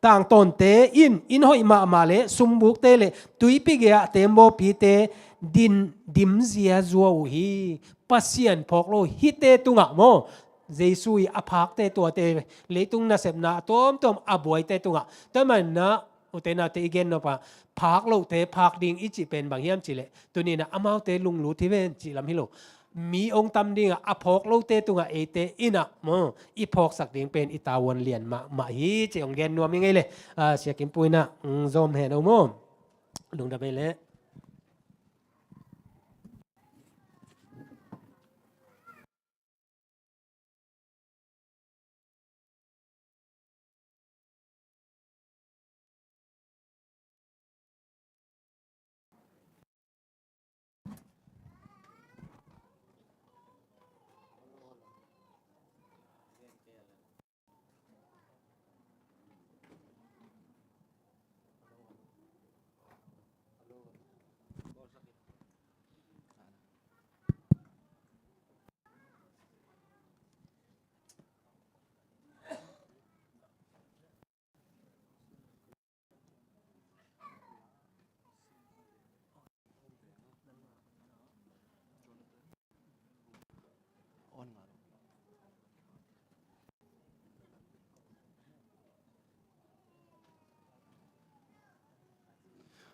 tangtawnte in inn hoih mahmah le sumbukte le tuipi gei-ah teembawpite din dimzia zua uh hi. Pasian phawk lo hihte tungah maw, Jesu i a phakte tuate, leitung nasepna a tuamtuam a buaite tungah, tua manah ute naute i gen nop a, phak lohte phak ding i cih pen bang hiam cihleh, tuni inah amaute lunglut hi ven cih lam hi lo. Mi hong tam dingah a phawk lote tungah eite inah maw, i phawksak ding pen i tavuan lian mahmah hi cih hong gen nuam i ngei le. Ah, Sia Kim Pu inah, mm, zawm hen o maw. Lungdam ei le.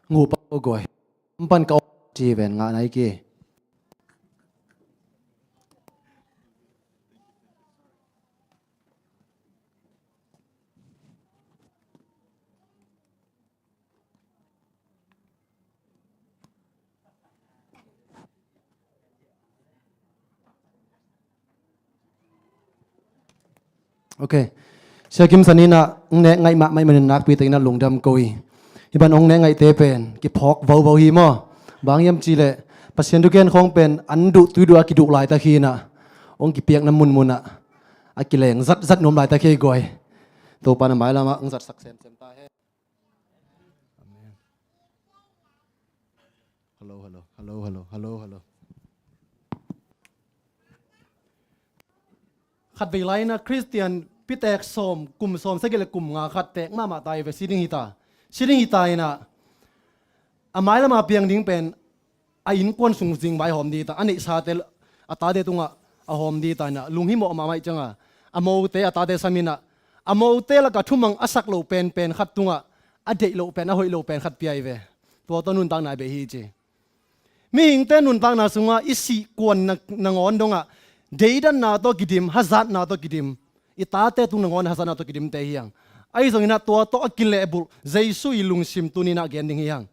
Nguh pak o guai. Hong pan ka om ci ven ngah nai ki. Ok. Sia Kim San inah hong nek ngaih mahmah ahih manin nakpi takin ah lungdam ko hi. Hih ban hong nek ngaihte pen kiphawk vovo hi maw. Bang hiam cihleh Pasian thugen khawng pen an duh tui duh a kiduh laitak hi inah, hong kipiakna munmun ah a kileng zatzat nuam laitak hi guai. Topa na mailam ah hong zatsak semsem ta hen. Amen. Hello, hello, hello, hello, hello, hello. Khatvei lai inah Khristian pitek sawm, kum sawm sagih le kum nga khat tek mahmah ta hi ve, si ding hi ta. Si ding hi ta inah a mailam a piang ding pen a innkuan sung zing vai hawm ding hi ta, a neihsate a tate tungah a hawm ding hi ta inah lunghimawh mahmah ahih ciangah a mote a tate sam inah, a mote lakah thumang a sak loh penpen khat tungah a deih loh pen, a hoih loh pen khat pia hi ve. Tua tawh nuntakna bei hi ci. Mihingte nuntakna sungah i sihkuan na, nangawn dongah deidanna tawh kidim, hazatna tawh kidim, i tate tung nangawn hazatna tawh kidimte hi hang. Ahi zongin ah tua tawh a kilehbulh Jesu i lungsim tuni inah gen ding hi hang.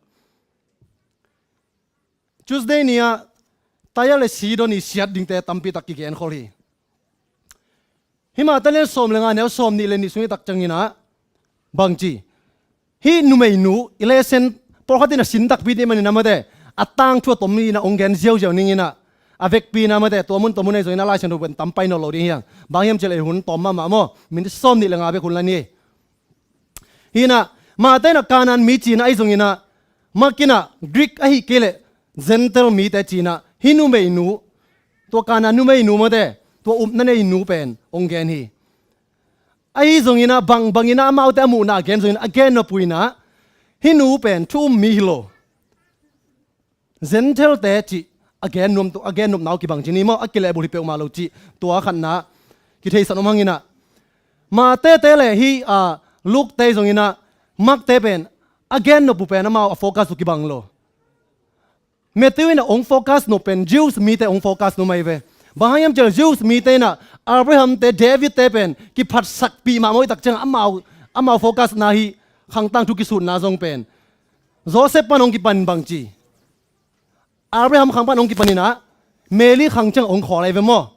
Tuesday ni-ah Tyre le Sidon i siat dingte tampitak kigenkhol hi. Hih Mate lian sawm le nga neu sawm nih le nih sung i tak ciangin ah bangci, hih numeinu i lesson pawlkhat in a sin takpi ding manin ah mate, a tangthu a tom inah hong gen ziauziau ning inah, a vekpi inah mate, tua mun tua mun ahi zongin ah Lai Siangtho pen tam pai nawn lo ding hi hang. Bang hiam cihleh hun tawm mahmah maw, minute sawm nih le nga bek hun la ni. Hi inah Mate inah Kanaan mi ci inah ahi zongin ah, Mak inah Greek ahih kei leh Gentile mite ci inah hih numeinu, tua Kanaan numeinu mate, tua upna neinu pen hong gen hi. Ahi zongin ah bangbang inah amaute a muhna a gen zongin ah a gen nop uh inah hih nu pen thu um mi hi lo. Gentile-te cih a gen nuam, a gen nopna uh kibang ci ni maw, a kilehbulh hi peuhmah lo cih tua khatna kitheisan om hang inah, Mate-te le hih, ah, Luke-te zongin ah Mark-te pen a gen nop uh pen amau a focus uh kibang lo. Matthew inah hong focus nop pen Jews mite hong focus nop ahi ve. Bang hang hiam cihleh Jews mite inah Abraham-te, David-te pen kiphatsakpih mahmah uh i tak ciangah amau, amau focus-na hih khangtang thu kisutna zong pen Joseph pan hong kipan bangci, Abraham khang pan hong kipan inah Mary khang ciang hong khawl ahi ve maw.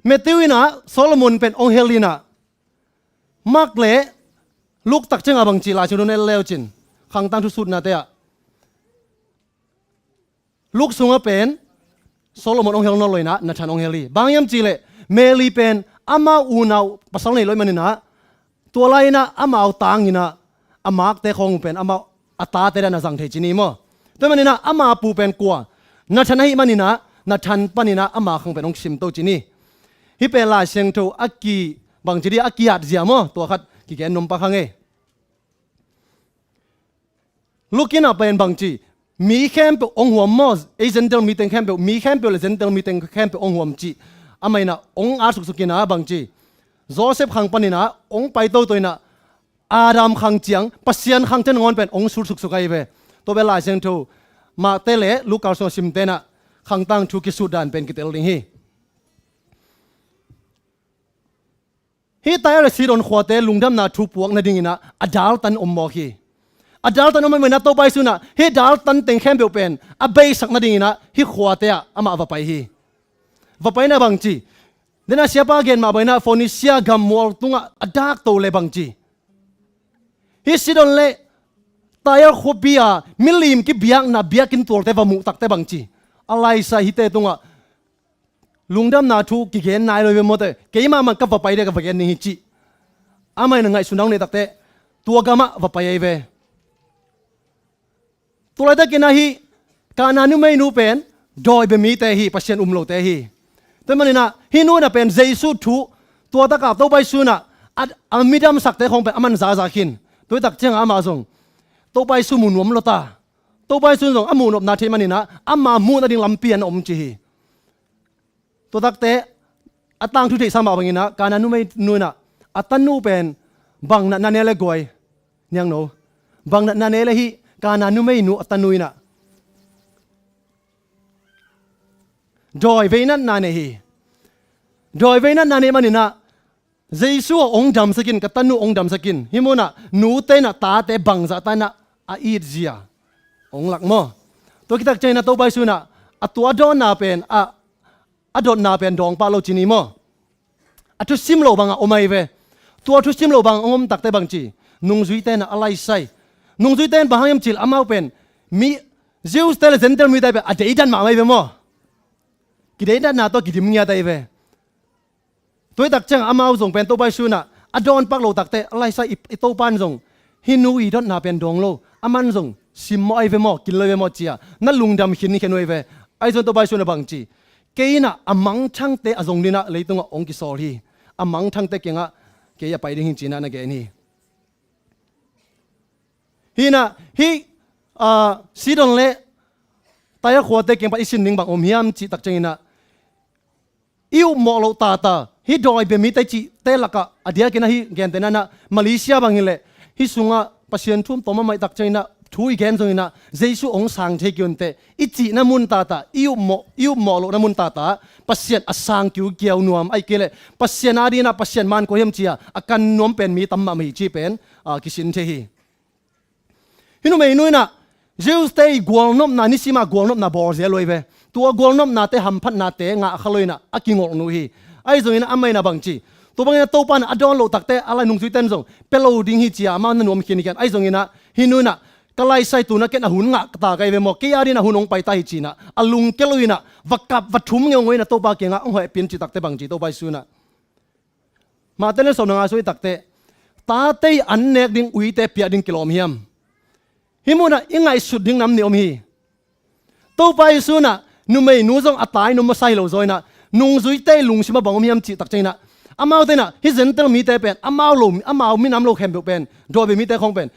Matthew in ah Solomon pen hong hel in ah, Mark le Luke tak ciangah bangci Lai Siangtho na et leucin, Khangtang Thu sutnate ah Luke sungah pen Solomon hong hel nawn lo in ah Nathan hong hel hi. Bang hiam cihleh Mary pen amau unau pasal nei lo ahih manin ah, tua lai in ah amau tang in ah a makte khawng uh pen amau a tate dan a zang thei ci ni maw. Tua ahih manin ah ama pu pen kua? Nathan ahih manin ah Nathan panin ah ama khang pen hong simto ci ni. Hih pen Lai Siangtho a ki, bangci di a ki-at zia maw, tua khat kigen nuam pak hang e. Luke in ah pen bangci, mi khempeuh hong huam maw, ei Gentile mi teng khempeuh, mi khempeuh le Gentile mi teng khempeuh hong huam cih. Amah in ah hong at suksuk in ah bangci, Joseph khang panin ah hong pai toto in ah Adam khang ciang, Pasian khang ciang nangawn pen hong sut suksuk ahi ve. Tua pen Lai Siangtho Mark te le Luke sungah simte in ah Khangtang Thu kisut dan pen kitel ding hi. Hih Tyre le Sidon khuate lungdamna thu puak nadingin ah a daltan om mawk hi. A daltan om ahih manin ah Topa Jesu in ah hih daltan teng khempeuh pen a beisak nadingin ah hih khuate ah amah va pai hi. Va pai in ah bangci, den a siapa gen mah bangin ah Phoenicia gam mual tungah a dakto le bangci, hih Sidon le Tyre khuapi a milim kibiakna biakinn tualte va muh takteh bangci, a laisai hihte tungah lungdamna thu kigen nai lo hi ve maw teh, keimah man ka va pai ding, ka va gen ding hi cih. Amah in ah ngaihsun a hong neih takteh tua gamah va pai ahi ve. Tua laitakin ah hih Kana numeinu pen dawi bia mite hi, Pasian um lote hi. Tua ahih manin ah hih nu in ah pen Jesu thu, tua takah Topa Jesu in ah a, a midamsakte khawng pen a man zaza khin. Tua hi tak ciangah amah zong Topa Jesu mu nuam lo ta. Topa Jesu in zong a muh nopna thei manin ah ama muh nading lampi ah na om ci hi. Tua takteh a tangthu theihsa mah bangin ah Kana numeinu in ah a tanu pen bang natna ne le guai, niangno, bang natna ne le hih Kana numeinu a tanu in ah dawi vei natna ne hi. Dawi vei natna ne manin ah Jesu ah hong damsak in, ka tanu hong damsak in, hih munah nute in ah tate bangzah ta in ah a itzia hong lak maw. Tua khit tak ciangin ah Topa Jesu in ah a tua a dawnna pen, a, a dotna pen dawng pah lo ci ni maw. A thusim lo bangah om ahi ve. Tua thusim lo bangah hong om takteh bangci, nungzuite in ah a laisai. Nungzuite in bang hang hiam cih leh amau pen mi, Jews te le Gentile mite pen a deidan mahmah ahi ve maw. Kideidanna tawh kidim ngiat ahi ve. Tua hi tak ciangah amau zong pen Topa Jesu in ah a dawn pak lo takteh a laisai i, i Topa in zong hih nu i dotna pen dawng lo, aman zong simmawh ahi ve maw, kin lo ahi ve maw ci-a na lungdam khin, khin uh ahi ve. Ahi zong Topa Jesu in ah bangci, kei in ah a mangthangte a zong dingin ah leitungah hong kisawl hi. A mangthangte kiangah kei a pai ding hi ci-in ah na gen hi. Hih in ah hih, ah, Sidon le Tyre khuate kiang pan i sin ding bang om hiam cih tak ciangin ah i upmawh loh tata, hih dawi bia mite cihte lakah a diakin ah hih gentehna in ah Malaysia bang hi leh hih sungah Pasian thu om tawm mahmah i tak ciangin ah thu i gen zongin ah Jesu hong sang thei kei un teh i cihna mun tata, i upmawh, i upmawh lohna mun tata Pasian a sang kiukiau nuam, ahih kei leh Pasian adingin ah Pasian man kua hiam ci-a a kan nuam pen mi tam mahmah hi cih pen, ah, kisin thei hi. Hih numeinu in ah Jews te i gualnopna, nisima gualnopna bawlzia lo hi ve. Tua gualnopnate, hamphatnate ngah kha lo in ah a kingolh nuh hi. Ahi zongin ah amah in ah bangci, tua bangin ah Topa in ah a dawn loh takteh a lai nungzuite in zong pia lo ding hi ci-a amau na nuam khin hi khian. Ahi zongin ah hih nu in ah ka laisai, tu-in ah ken a hun ngah ta ka hi ve maw, kei adingin ah hun hong pai ta hi ci-in ah a lungkia lo in ah va kap va thum ngeungeu in ah Topa kiangah hong hehpih in cih takteh bangci Topa Jesu in ah Mate lian sawm le nga sung i takteh, tate i an nek ding uite piak ding kilawm hiam? Hih munah i ngaihsut ding nam nih om hi. Topa Jesu in ah numeinu zong a tai nuam masa hi lo zaw in ah, nungzuite i lungsim ah bang om hiam cih tak ciangin ah, amaute in ah hih Gentile mite pen amau lo, amau minam lo khempeuh pen dawi bia mite khawng pen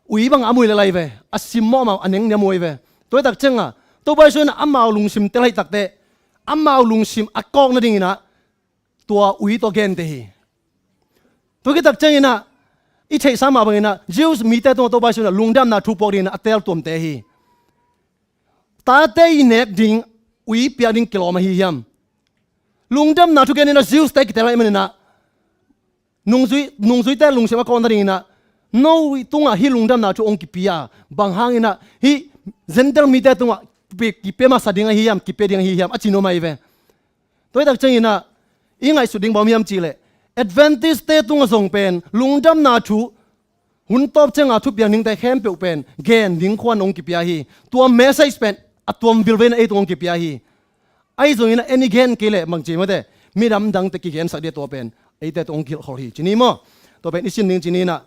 ui bangah a mu hi lel ahi ve. A simmawh amau a neng nih a mu ahi ve. Tua hi tak ciangah Topa Jesu in ah amau lungsim tel ahih takteh, amau lungsim a kawk nadingin ah tua ui tawh gente hi. Tua khit tak ciangin ah i theihsa mah bangin ah Jews mite tungah Topa Jesu in ah lungdamna thu puak dingin ah a teel tuamte hi. Tate i nek ding ui piak ding kilawm ahi hiam? Lungdamna thu gen in ah Jews te kiteel ahih manin ah nungzui, nungzuite lungsim a kawk nadingin ah no tungah hih lungdamna thu hong kipia, bang hangin ah hih Gentile mite tungah kipia, kipia masa ding ahi hiam, kipia ding ahi hiam a ci nuam ahi ve. Tua hi tak ciangin ah i ngaihsut ding bang hiam cihleh, Adventist-te tungah zong pen lungdamna thu, hun tawp cianga thupiang dingte khempeuh pen gen ding khuan hong kipia hi. Tua message pen a tuam vilveina ei tung hong kipia hi. Ahi zongin ah en i gen kei leh bangci mate, minam dangte kigensak dia tua pen eite tung hong kilhkhol hi ci ni maw? Tua pen i sin ding ci ni nah.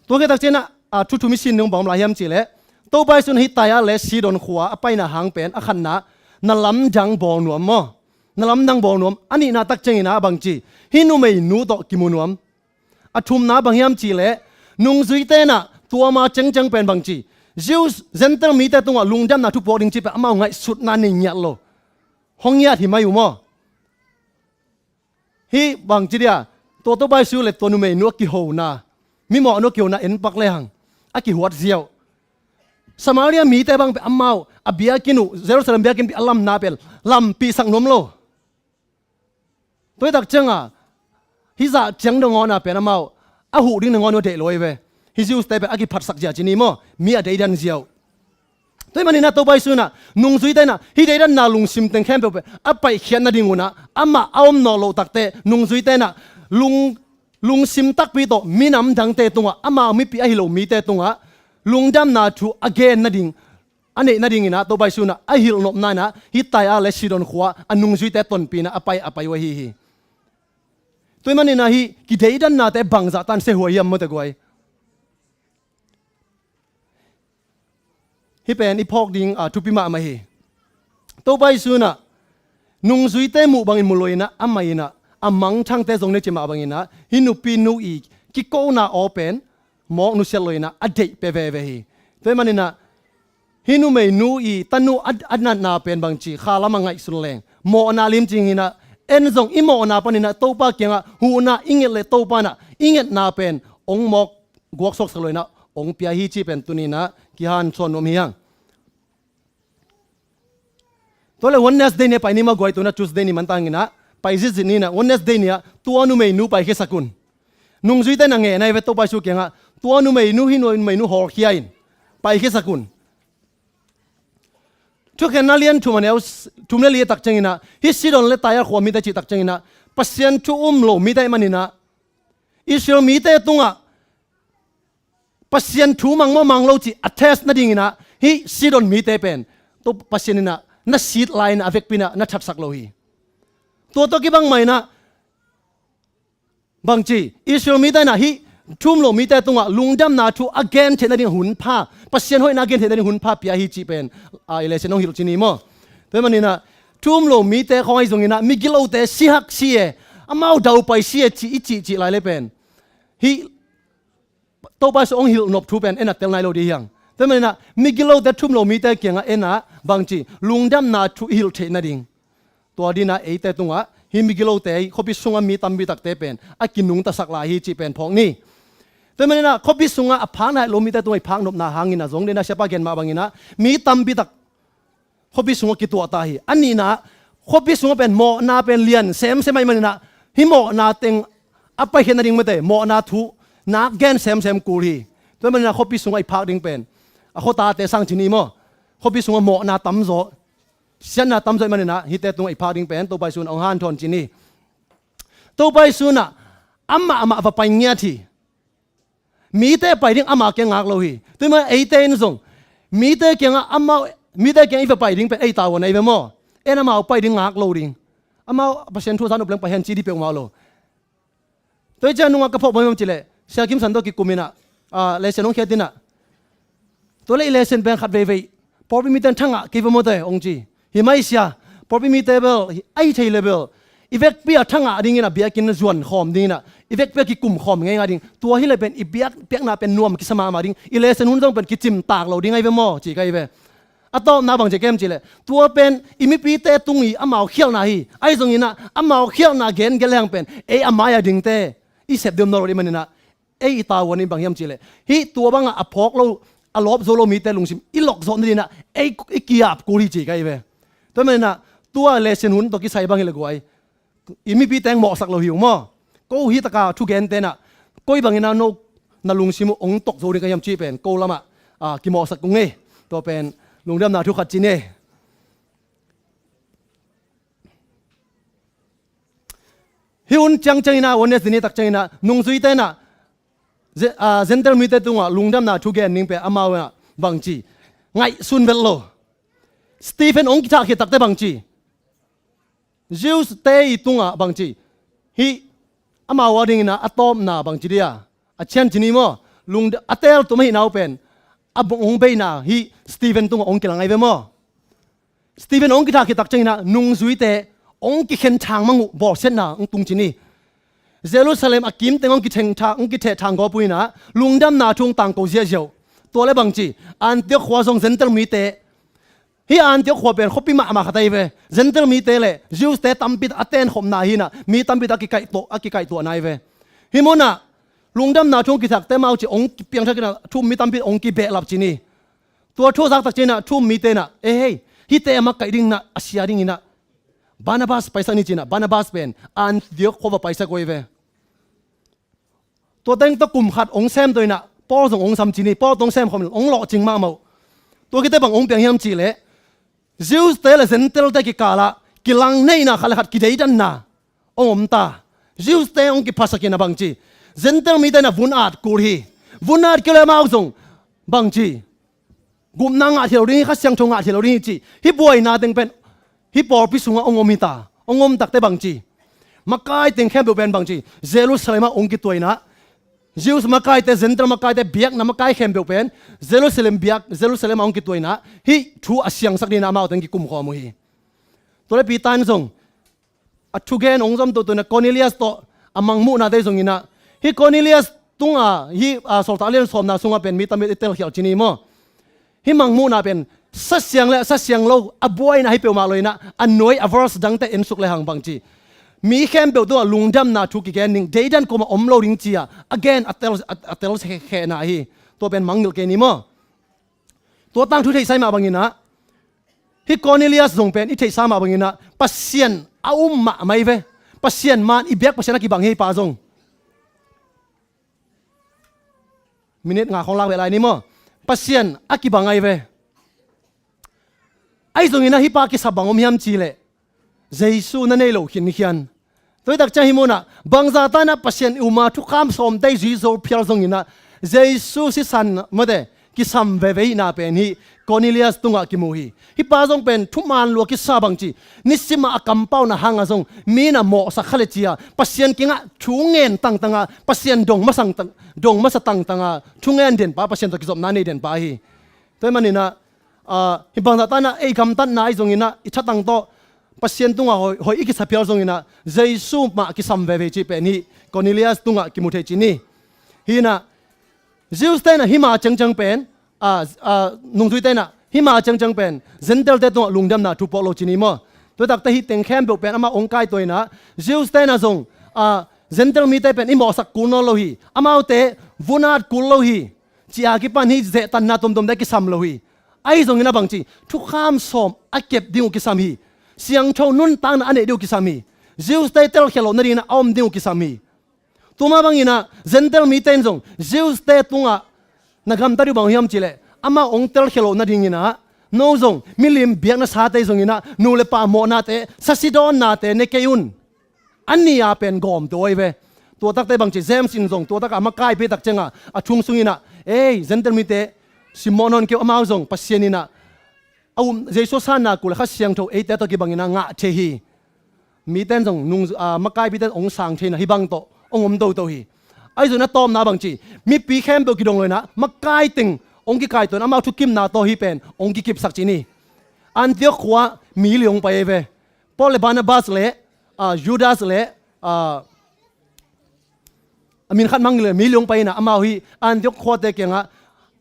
Tua khit tak ciangin ah, a, thu thum i sin ding bang om lai hiam cihleh, Topa Jesu in hih Tyre le Sidon khua a paina hang pen a khatna, na lamdang bawl nuam maw? Na lamdang bawl nuam. A nihna tak ciangin ah bangci, hih numeinu tawh kimu nuam. A thumna bang hiam cihleh, nungzuite in ah tua ma cengceng pen bangci, Jews, Gentile mite tungah lungdamna thu puak ding cih pen amau ngaihsutna nei ngiat lo. Hong ngiat hi mai uh maw? Hih bangci dia, tua Topa Jesu le tua numeinu a kihona, mimawhnu a kihona en pak lehang a kihuat ziau. Samaria mite bang pen amau a biakinn uh, Jerusalem biakinn pi a lamna pen lampihsak nuam lo. Tua hi tak cianga hih zah ciang nangawn a pen amau a huh ding nangawn uh a deih lo hi ve. Hih Jews-te pen a kiphatsak zia ci ni maw? Mi a deidan ziau. Tua hi manin ah Topa Jesu in ah nungzuite in ah hih deidanna lungsim teng khempeuh pen a paihkhiat nading un ah amah a om nawn loh takte nungzuite in ah lung, lungsim takpi tawh minam dangte tungah, amau mipi ahi lo mite tungah lungdamna thu a gen nading, a neih nadingin ah Topa Jesu in ah a hilh nopna in ah hih Tyre le Sidon khua a nungzuite tonpih in ah a pai, a pai uh ahi hi. Tua hi manin ah hih kideidannate bangzah tan sehuai hiam maw te guai? Hih pen i phawk ding, a, thupi mahmah hi. Topa Jesu in ah nungzuite muh bangin mu lo in ah, amah in ah a mangthangte zong nei ci mah bangin ah hih nupinu i kikona aw pen mawk nusiat lo in ah a deih pia veve hi. Tua hi manin ah hih numeinu i tanu a, a natna pen bangci kha lamah ngaihsun leng mawhna limcing hi in ah, en zong i mawhna panin ah Topa kiangah huhna i nget leh Topa in ah i ngetna pen hong mawk guaksuaksak lo in ah hong pia hi cih pen tuni in ah kihanthawn nuam hi hang. Tua leh Wednesday ni a pai ni maw guai, tu-in ah Tuesday ni mantangin ah pai zitzit ni in ah, Wednesday ni ah tua numeinu paikhiasak un. Nungzuite in ah ngen ahi ve Topa Jesu kiangah, tua numeinu, hih numeinu hawlkhia in, paikhiasak un. Thukhenna lian thum a neu s-, thum le li a tak ciangin ah, hih Sidon le Tyre khua mite cih tak ciangin ah, Pasian thu um lo mite ahih manin ah, Israel mite tungah Pasian thu mang maw mang lo cih a test nadingin ah, hih Sidon mite pen, tua Pasian in ah na sit lai in ah a vekpi in ah na thatsak lo hi. Tua tawh kibang mah in ah, bangci, Israel mite in ah hih thu um lo mite tungah lungdamna thu a gen theih nading hun pha, Pasian hoihna a gen theih nading hun pha pia hi cih pen, a, i lesson hong hilh ci ni maw? Tua hi manin ah thu um lo mite khawng ahi zongin ah migilote si hak si e, amau daupai si e cih i cihcih lai le pen, hih Topa Jesu hong hilh nop thu pen en a tel nai lo ding hi hang. Tua hi manin ah migilote, thu um lo mite kiangah en ah bangci, lungdamna thu i hilh theih nading, tua dingin ah eite tungah hih migilote, khuapi sungah mi tampi takte pen a kinungtasak lai hi cih pen phawk ni. Tua hi manin ah khuapi sungah a phakna lo mite tungah i phaknopna hangin ah, zong dingin ah siapa gen mah bangin ah mi tampi tak khuapi sungah kituah ta hi. A nihna, khuapi sungah pen mawhna pen lian semsem ahih manin ah, hih mawhna teng a paikhiat nading mate, mawhna thu nak gen semsem kul hi. Tua hi manin ah khuapi sungah i phak ding pen, a khuatate sang ci ni maw? Khuapi sungah mawhna tamzaw, siatna tamzaw ahih manin ah hihte tungah i phak ding pen Topa Jesu in hong hanthawn ci ni. Topa Jesu in ah amah, amah va pai ngiat hi. Mite pai ding ama kiang ngak lo hi. Tua hi manin eite in zong mite kiangah amau, mite kiang i va pai ding pen ei tavuan ahi ve maw? En amau pai ding ngak lo ding. Amau Pasian thu a za nop leng pai hen ci ding peuhmah lo. Tua hi ciang nungah ka phawk bang hiam cih leh, Sia Kim San tawh kikum in ah, a, lesson hong khiat in ah, tua leh i lesson pen khat veivei, pawlpi mite in thangah kei va maw te hong ci. Hi mai sia, pawlpi mite bel, hi, a hi thei leh bel, i vekpi a thangah dingin ah biakinn zuan khawm dingin ah, i vekpi a kikum khawm ngeingai ding. Tua hi leh pen i biak, biakna pen nuam kisa mahmah ding. I lesson hun zong pen kicimtak lo ding ahi ve maw, ci ka hi ve. A tawpna bang ci kem cih leh, tua pen i mipite tung i amau khialhna hi. Ahi zongin ah amau khialhna gen gelh leng pen ei a mai-a dingte i sep diam nawn lo ding manin ah, ei i tavuan in bang hiam cih leh, hih tua bangah a phawk lo, a lawp zo lo mite lungsim i lok zawh nadingin ah ei i ki-ap kul hi ci ka hi ve. Tua hi manin ah tua lesson hun tawh kisai bang hi leh guai, i mipi teng mawhsak lo hi ung maw? Ko hih taka thugente in ah koi bangin ah no na lungsim uh hong tok zo ding ka hiam cih pen ko lamah, a, kimawhsak kung ei. Tua pen Lungdamna thu khat ci ni. Hih hun ciangciang inah, Wednesday ni tak ciang inah, nungzuite inah, Ze-, ah, Gentile mite tungah lungdamna thu gen ning pen amau inah bangci ngaihsun vet lo. Stephen hong kithah khit takte bangci, Jews te i tungah bangci, hih amau a dingin a tawpna bangci dia, a cian ci ni maw, lung a teel tum ahih nau pen, a bung hong beina hih Stephen tungah hong kilang ahi ve maw. Stephen hong kithah khit tak ciangin ah nungzuite hong kikhen thang mang uh bawlsiatna hong tung ci ni. Jerusalem a kimteng hong kitheng thang, hong kitheh thang gawp uh inah lungdamna thu hong tangko ziahziah uh. Tua le bangci, Antioch khua zong Gentile mite, hih Antioch khua pen khuapi mahmah khat ahi ve. Gentile mite le Jews te tampi tak a tenkhopna hi inah mi tampi tak a kikaihtuah, a kikaihtuahna ahi ve. Hih munah lungdamna thu hong kithakte amau ci hong kipiangthak inah thu um mi tampi hong kibehlap ci ni. Tua thu a zak tak ciangin ah thu um mite inah, "Eh hei, hihte a makaih ding inah, a sia ding inah Barnabas paisak ni," ci inah Barnabas pen Antioch khua va paisak uh ahi ve. Tua teng tawh kum khat hong sem tawh inah Paul zong hong sam ci ni. Paul tawh hong sem khawm hong lawhcing mahmah uh. Tua khit teh bang hong piang hiam cih leh, Jews te le Gentile te kikalah kilang neihna, khat le khat kideidanna hong om ta. Jews te hong kiphasak inah bangci, Gentile mite inah vun at kul hi. Vun at kul le amau zong bangci, gupna ngah thei lo ding hi, Kha Siangtho ngah thei lo ding hi cih hih buaina teng pen hih pawlpi sungah hong om hi ta. Hong om tak teh bangci, makai teng khempeuh pen bangci, Jerusalem ah hong kituah inah, Jews makaite, Gentile makaite, biakna makai khempeuh pen Jerusalem biak, Jerusalem ah hong kituah inah hih thu a siangsak dingin ah amau teng kikum khawm uh hi. Tua le Peter in zong a thugen hong zom toto inah Cornelius tawh a mangmuhnate zong inah, hih Cornelius tungah hih, ah, Sawltak a lian sawmna sungah pen mi tampi i telkhialh ci ni maw. Hih mangmuhna pen sa siang le sa siang lo, a buaina hi peuhmah lo inah a nuai a verse dangte ensuk le hang bangci, mi khempeuh tungah lungdamna thu kigen ning, deidan kuamah om lo ding ci-a a gen a tel, a, a telkhehna hi. Tua pen mangngilh kei ni maw. Tua tangthu i theihsa mah bangin ah, hih Cornelius zong pen i theihsa mah bangin ah Pasian a um mahmah hi ve. Pasian man i biak Pasian a kibang hi, hih pa zong. Minute nga khawng lak beh lai ni maw. Pasian a kibang ahi ve. Ahi zongin ah hih pa kisap bang om hiam cih leh, Jesu na nei lo khinkhian. Tua hi tak ciang hih munah bangzah ta inah Pasian i um a, thukham sawmte i zui zo phial zongin ah Jesu sisan mate kisam veve hihna pen hih Cornelius tungah kimu hi. Hih pa zong pen thuman lua kisa bangci, nisim ah a kampauna hangah zong mi na mawhsak kha le cia Pasian kiangah thu ngen tangtanga, Pasian dong masa tang, dong masa tangtanga thu ngen den pa, Pasian tawh kizopna nei den pa hi. Tua ahih manin ah, ah, hih bangzah ta inah ei gamtatna ahi zongin ah i thatang tawh Pasian tungah hoih, hoih i kisa phial zongin ah Jesu mah kisam veve cih pen hih Cornelius tungah kimu thei ci ni. Hi inah Jews te inah hih ma ciangciang pen, ah, ah, nungzuite inah hih ma ciangciang pen Gentile te tungah lungdamna thu puak lo ci ni maw. Tua tak teh hih teng khempeuh pen amah hong kaituah inah, Jews te inah zong, ah, Gentile mite pen i mawhsak kul nawn lo hi. Amaute vun at kul lo hi, ci-a kipan hih zehtanna tuamtuamte kisam lo hi. Ahi zongin ah bangci, thukham sawm a kep ding uh kisam hi. Siangtho nuntakna a neih ding uh kisam hi. Jews te telkhialh loh nadingin ah a om ding uh kisam hi. Tua mah bangin ah Gentile mite in zong Jews te tungah na gamta ding uh bang hiam cih leh, amau hong telkhialh loh nadingin ah no zong milim biakna sate zongin ah nu le pa mawhnate, sasidawnnate ne kei un. A nih a pen gawmte uh ahi ve. Tua tak teh bangci, James in zong tua tak a makaipi tak ciangah a thu sungin ah, "Ei, Gentile mite simmawh nawn kei un, amau zong Pasian in ah a um, Jesu sanna kul le Kha Siangtho eite tawh kibangin ah ngah thei hi." Mite in zong nung, ah, makaipite in hong sang thei inah hih bang tawh hong om toto hi. Ahi zongin a tawpna bangci, mipi khempeuh kidong lo inah makai teng hong kikaituah inah amau thukimna tawh hih pen hong kikipsak ci ni. Antioch khua mi li hong pai ahi ve. Paul le Barnabas le, ah, Judas le, ah, a min khat mang le mi li hong pai inah amau hih Antioch khuate kiangah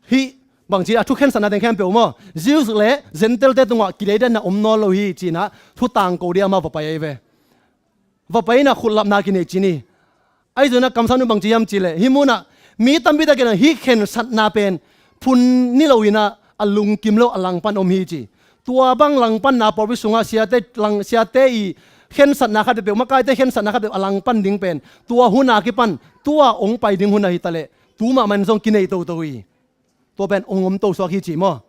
hih bangci a thu khensatna teng khempeuh maw, Jews le Gentile te tungah kideidanna om nawn lo hi ci inah thu tangko ding amau va pai ahi ve. Va pai inah khutlapna kinei ci ni. Ahi zongin ah kamsang ding uh bangci hiam cih leh, hih munah mi tampi tak in ah hih khensatna pen phun ni lo inah a lungkim lo a langpan om hi ci. Tua bang langpanna pawlpi sungah siate lang, siate i khensatna khat peuh, makaite khensatna khat peuh a langpan ding pen tua hun a kipan, tua hong pai ding hun ahi ta leh, tu mahmah in zong kinei toto hi. Tua pen hong om to suak hi ci maw.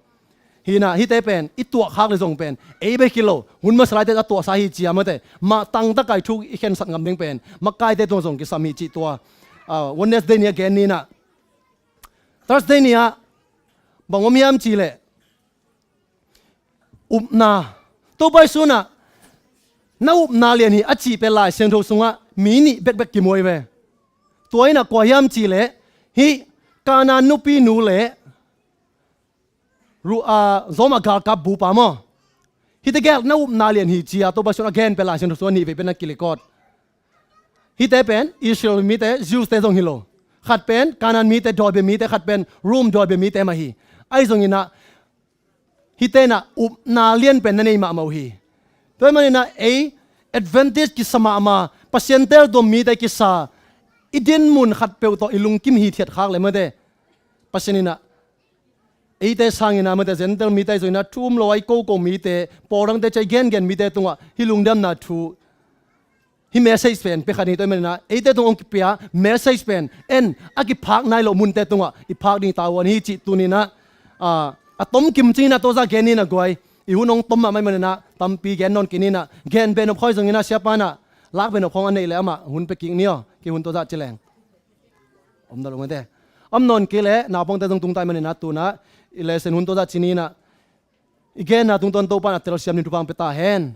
Hi na, hihte pen i tuah khak le zong pen ei bek hi lo, hun masa laite a tuahsa hi ci a, mate, mah tangtaka i thu i khensat ngam ding pen makaite tungah zong kisam hi cih tua, ah, Wednesday ni a gen ni na. Thursday ni-ah bang om hiam cih leh, upna. Topa Jesu in ah na upna lian hi a cih pen Lai Siangtho sungah mi nih bekbek kimu hi ve. Tua in ah kua hiam cih leh, hih Kanaan nupinu le Ru-, ah, Rom a galkap bupa maw? Hihte gel na upna lian hi ci-a Topa Jesu in a gen pen Lai Siangtho sungah nih vei pen na kirecord. Hihte pen Israel mite, Jews te zong hi lo. Khat pen Kanaan mite, dawibia mite, khat pen Rom dawibia mite mah hi. Ahi zongin ah hihte in ah upna lian pen na nei mahmah uh hi. Tua ahih manin ah ei advantage kisa mahmah, Pasian teltuam mite kisa, i dinmun khat peuh tawh i lungkim hithiat khak le, mate, Pasian in ah eite sangin ah, mate, Gentile mite zongin ah thu um lo a i koko mite, pawlrangte, cih a i gengen mite tungah hih lungdamna thu, hih message pen pia kha hi. Tua ahih manin ah eite tungah hong kipia message pen en a kiphak nai loh munte tungah i phak ding i tavuan hi cih tuni-in ah, ah, a tom kimcing in ah tua zah gen ni na guai. I hun hong tom mahmah ahih manin ah tampi gen nawn kei ni na, gen beh nop khawng zongin ah siapa in ah lak beh nop khawng a neih leh amah hun pia kik ni aw, kei hun tua zah ci leng. Om nawn lo, mate. Om nawn kei leh naupangte zong tung ta ahih manin ah tu-in ah i lesson hun tua zah ci ni na. I genna tungtawn Topa in a telsiam ding thupha hong pia ta hen.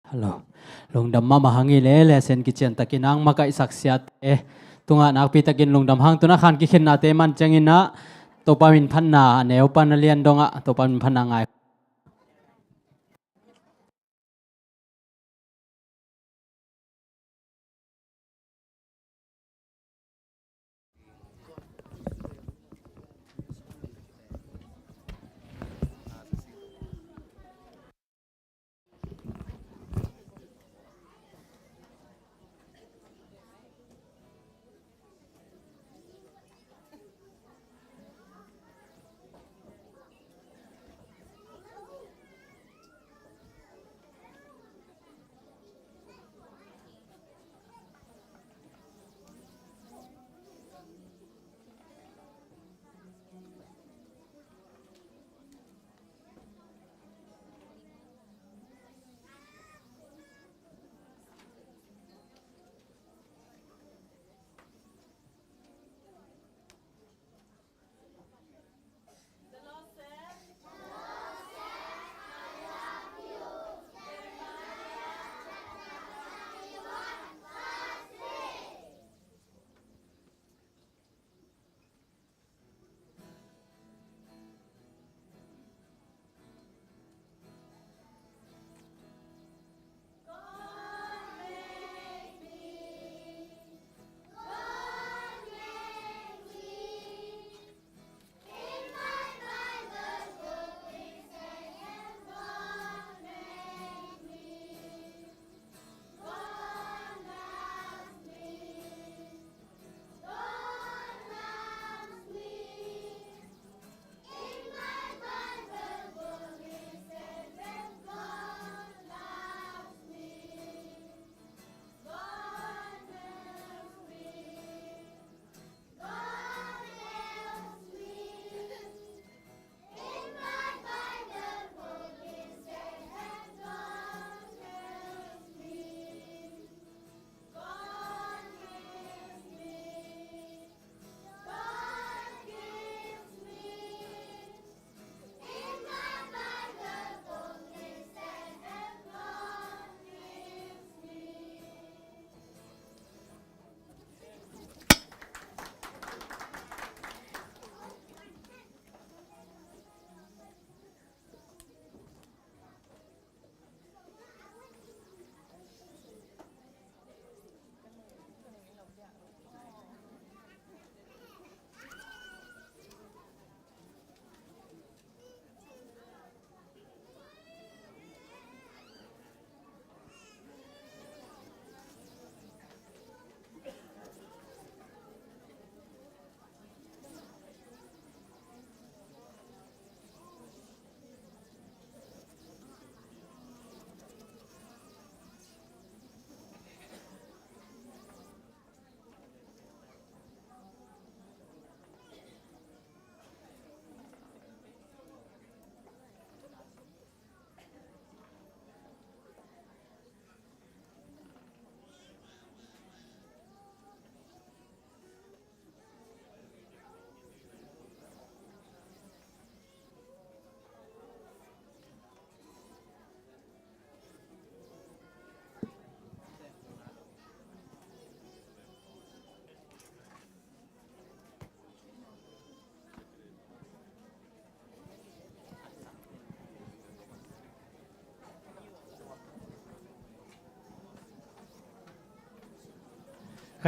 Hello. Lungdam mahmah hang i leh, lesson kician takin hong makaihsak siate tungah nakpi takin lungdam hang. Tu-in ah khan kikhinnate man ciangin ah Topa min phatna a neu pan a lian dongah Topa min phatna ngai.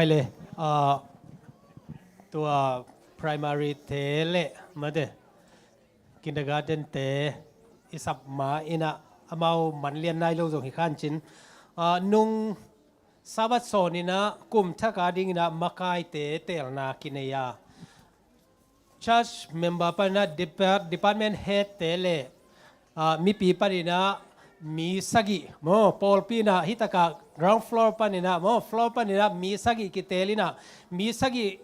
Hai le, ah, tua primary te le mate, kindergarten te i sap ma inah amau man lian nai lo zong hi khan cin. Ah, nung Sabbath sawn inah kum thak a ding inah makaite teelna kinei a, church member paninah depart-, department head te le, ah, mipi paninah mi sagih maw, pawlpi inah hitakah ground floor paninah maw, floor paninah mi sagih kiteel inah, mi sagih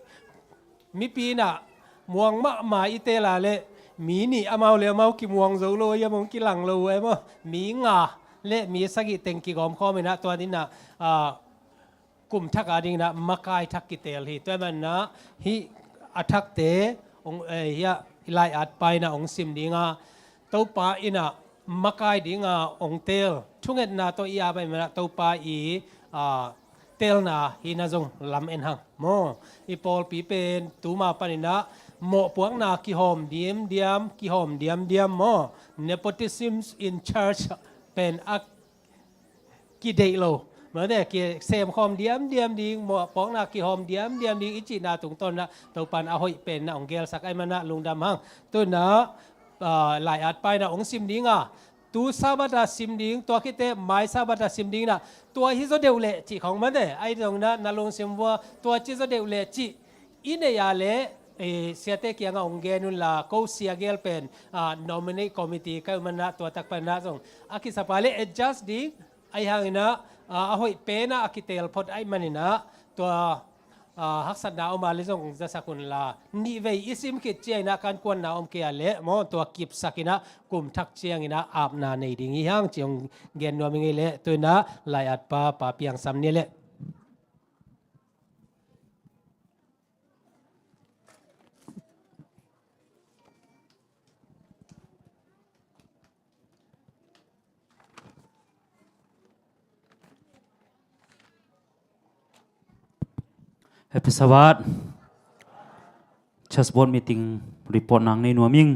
mipi inah muang mahmah i teel a le, mi nih amau le amau kimuang zo lo a, amau kilang lo a maw, mi nga le mi sagih teng kigawm khawm inah tua dinah, ah, kum thak a ding inah makai thak kiteel hi. Tua ahih maninah hih a thakte hong, eh, hiah i lai-at pa inah hong sim ding a, Topa inah makai ding a hong teel thungetna tawh i ap ahih maninah Topa i, ah, teelna hi inah zong lam en hang maw. I pawlpi pen tuma paninah mawhpuakna kihawm diamdiam, kihawm diamdiam maw. Nepotism in church pen a kideih lo mate, kisemkhawm diamdiam ding, mawhpuakna kihawm diamdiam ding i cihna tungtawn inah Topa in a hoih pen inah hong geelsak ahih maninah lungdam hang. Tu inah, ah, lai-at pa inah hong sim ding a, tu Sabbath a sim ding, tua khit teh mai Sabbath a sim ding inah, tua hi zaw deuh leh cih khawng mate, ahi zong inah na lungsim uah tua ci zaw deuh leh cih i neih a le, eh, siate kiangah hong gen unla, ko sia gel pen, ah, nominate committee ka hih maninah tua tak paninah zong a kisap a le adjust ding, ahi hanginah, ah, a hoih penah a kiteel phot ahih maninah tua, ah, haksatna om a le zong hong zasak unla, nihvei i sim khit cianginah kan kuanna om kei a le maw, tua kipsak inah kum thak cianginah apna nei ding hi hang ci hong gen nuam ing ei le. Tu inah lai-at pa, Pa Piang Sam ni leh. Happy Sabbath. Church Board meeting report nang nei nuam ing.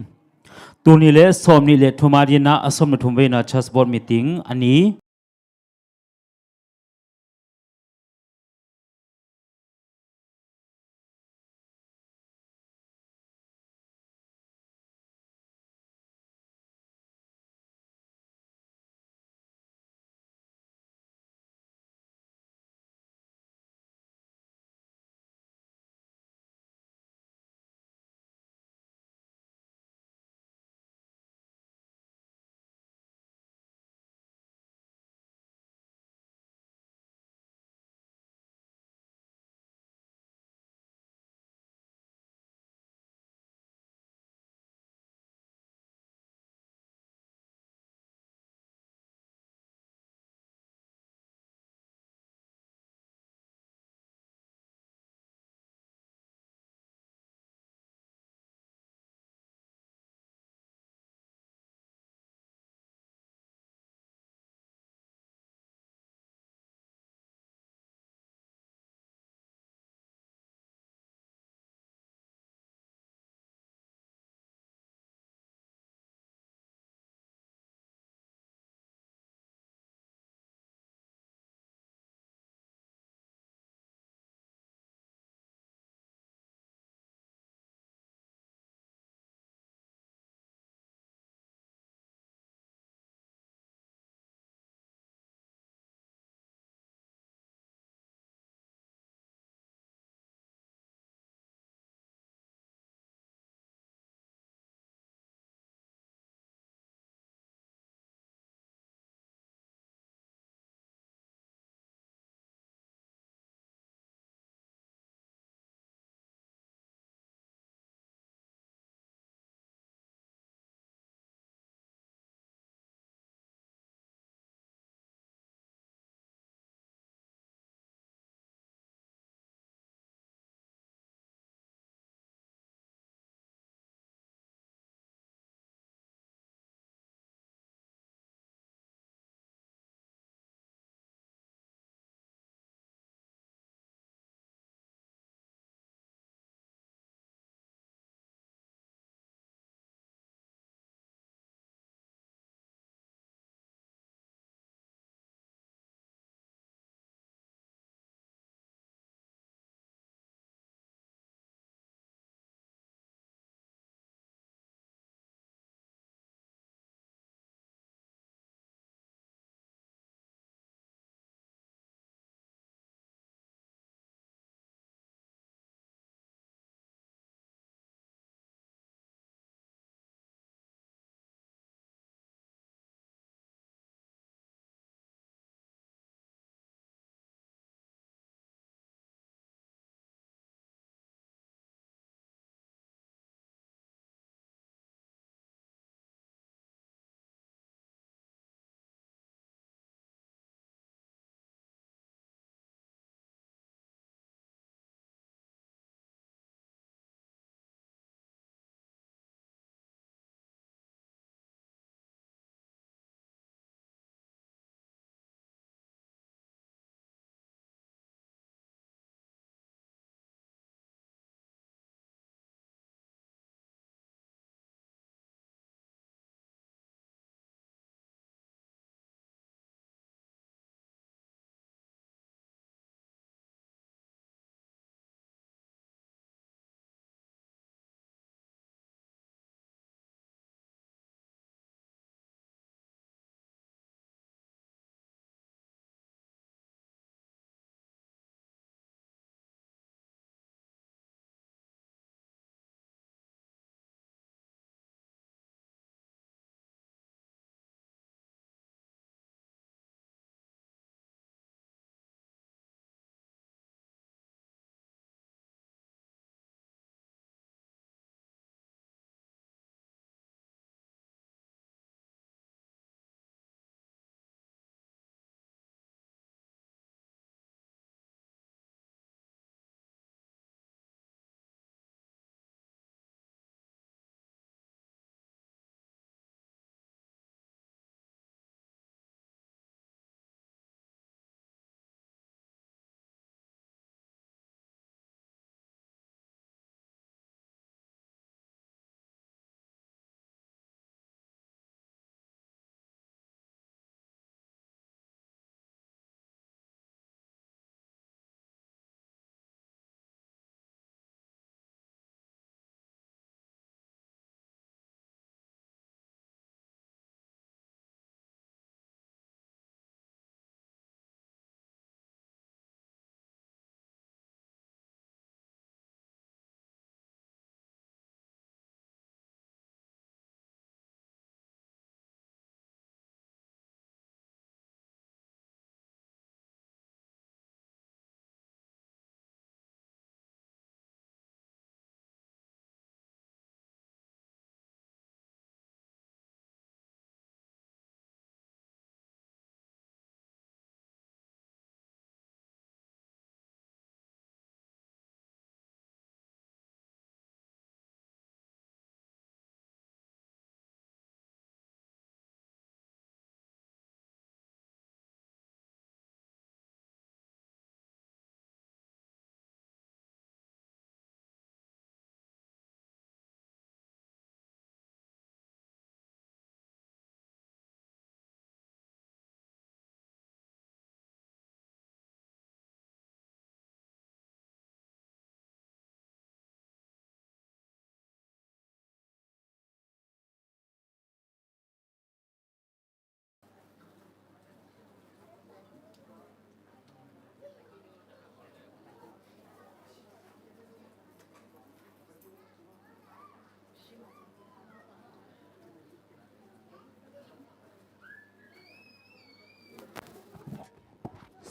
Tul nih le sawm nih le thum a ding inah a sawm le thum vei inah Church Board meeting a ni.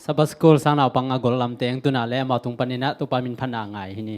Sabbath School sang naupang a gol lamteng tuna le amau tung paninah Topa min phatna ngai hi ni.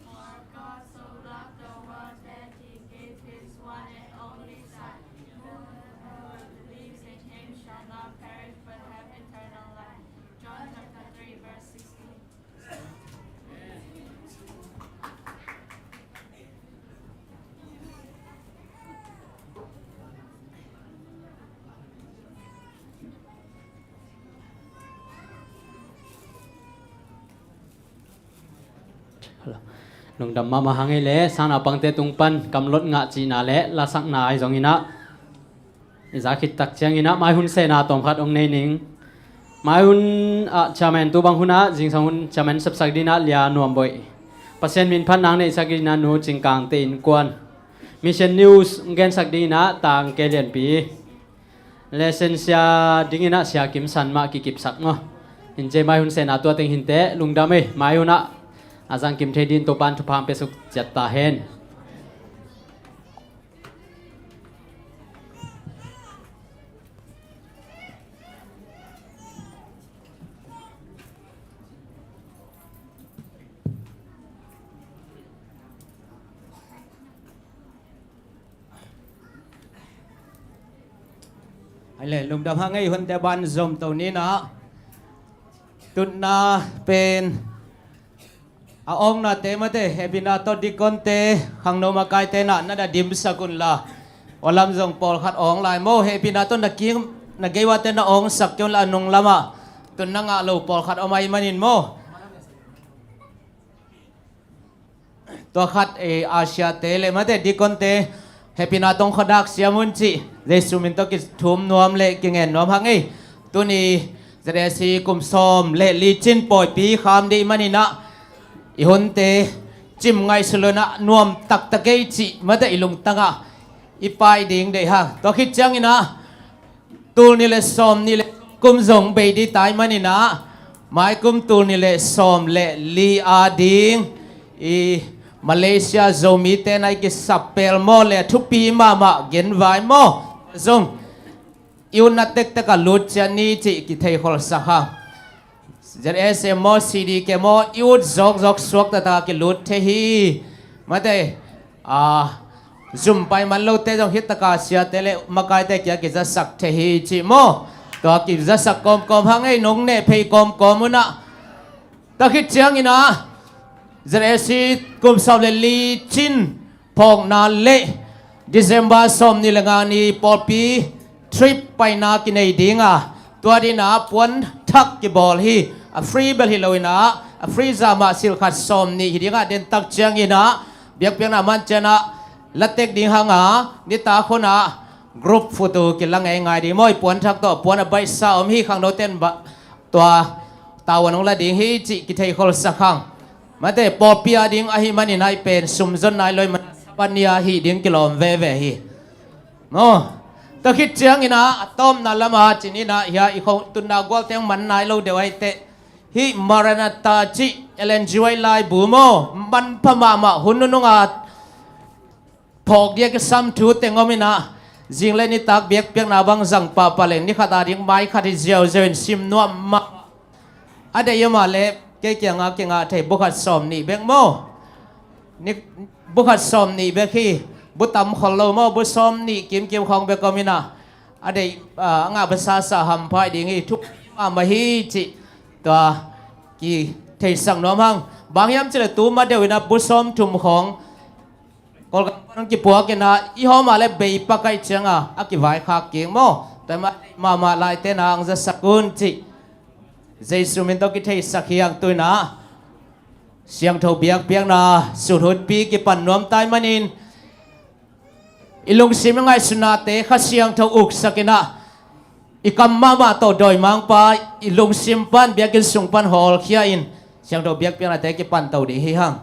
For God so loved the world that he gave his one and only Son, whoever believes in him shall not perish but have eternal life. John chapter three, verse sixteen. Lungdam mahmah hang ei le, sang naupangte tung pan kamlot ngah cihna le lasakna ahi zonginah i za khit tak cianginah mai hun sehna tawmkhat hong nei ning. Mai hun ah chairman, tu bang hunah zingsang hun chairman sepsak dinah Lia Nuam Boih, Pasian min phat nang neihsak dinah Nu Cing Kangte innkuan, Mission News hong gensak dinah Tang Ke Lianpi, le sensia dinginah Sia Kim San mah kikipsak maw. Hin cia mai hun sehna tua teng hinteh, lungdam ei. Mai hunah a zang kim thei din Topan thupha hong piasuk ciat ta hen. Ai le, lungdam hang ei, hunte ban zom to ninah. Tutna pen a awngnate mate, hehpihna tawh dikonte, khangno makaite nah na na dimsak unla, aw lam zong pawlkhat awng lai maw. Hehpihna tawh na kim, na gei uate na awngsak kei unla, a nung lamah tun na ngah lo pawlkhat om ahih manin maw. Tua khat, eh, Asia-te le mate dikonte Hehpihna tawh khuadak siam un cih Jesu min tawh kithum nuam le kingen nuam hang ei. Tuni Z S C kum sawm le li cin pawipi kham dih manin ah i hunte cim ngaihsut lo-in ah nuam taktak ei cih mate i lungtang ah i pai ding deih hang. Tua khit ciangin ah tul nih le sawm nih le kum zong bei dih tai manin ah mai kum tul nih le sawm le li a ding i Malaysia Zomite na i kisap pel maw le thupi mahmah genvai maw zong i utna tektek ah lut ciat ni cih kithei kholsak hang. Z S M maw, C D K maw, i ut zawkzawk suakta takah kilut thei hi. Mate, a, zum pai man lote zong hih takah siate le makaite kiang kizasak thei hi cih maw. Tua kizasak kawmkawm hang ei, nong neh phei kawmkawm un ah. Tua khit ciangin ah Z S C kum sawm le li cin phawkna le December sawm nih le nga ni pawlpi trip paina kinei ding a, tua dingin ah puan thak kibawl hi. A free bel hi lo-in ah, a free zahmah silh khat sawm nih hi ding a, den tak ciangin ah biakpiakna man ciangin ah la tek ding hang a, nitak hun ah group photo kila ngeingai ding maw, i puan thak tawh, puan a baihsa om hi, khangnote in ba tua tavuan hong la ding hi cih kithei kholsak hang. Mate, pawlpi a ding ahih manin ah i pen sum zon nai lo-in ah Sabbath ni a hih ding kilawm veve hi. Maw, tua khit ciangin ah a tawpna lam ah ci-in ah hia i khong tunna gualte hong man nai lo deuh ahih teh, hih Maranatha cih Ellen G. White laibu maw, manpha mahmah, hun nunung a phawk dia kisam thu teng om in ah, zing le nitak biakpiakna bang zang pahpah leng ni khat a ding mai khat hi ziauziau in sim nuam mah. A deih om a leh kei kiangah kingah thei bu khat sawm nih bek maw. Ni, bu khat sawm nih bek hi. Bu tam khol lo maw, bu sawm nih kimkim khawng bek om in ah, a deih, a, a ngah basa sa hampha ding hi, thupi mahmah hi cih tua kitheisak nuam hang. Bang hiam cih leh tu ma deuh in ah bu sawm thum khawng Kawlgam pan hong kipuak in ah, i hawm a leh bei pak ahih ciangin a kivaikhak kik maw. Tua mah, mahmah laite in ah hong zasak un cih Jesu min tawh kitheisak hi hang. Tu-in ah siangtho biakpiakna sut hunpi kipan nuam tai manin i lungsim i ngaihsutnate Kha Siangtho uksak in ah, i kam mahmah tawh dawimangpa i lungsim pan biakinn sung pan hawlkhia in siangtho biakpiaknate kipan to ding hi hang.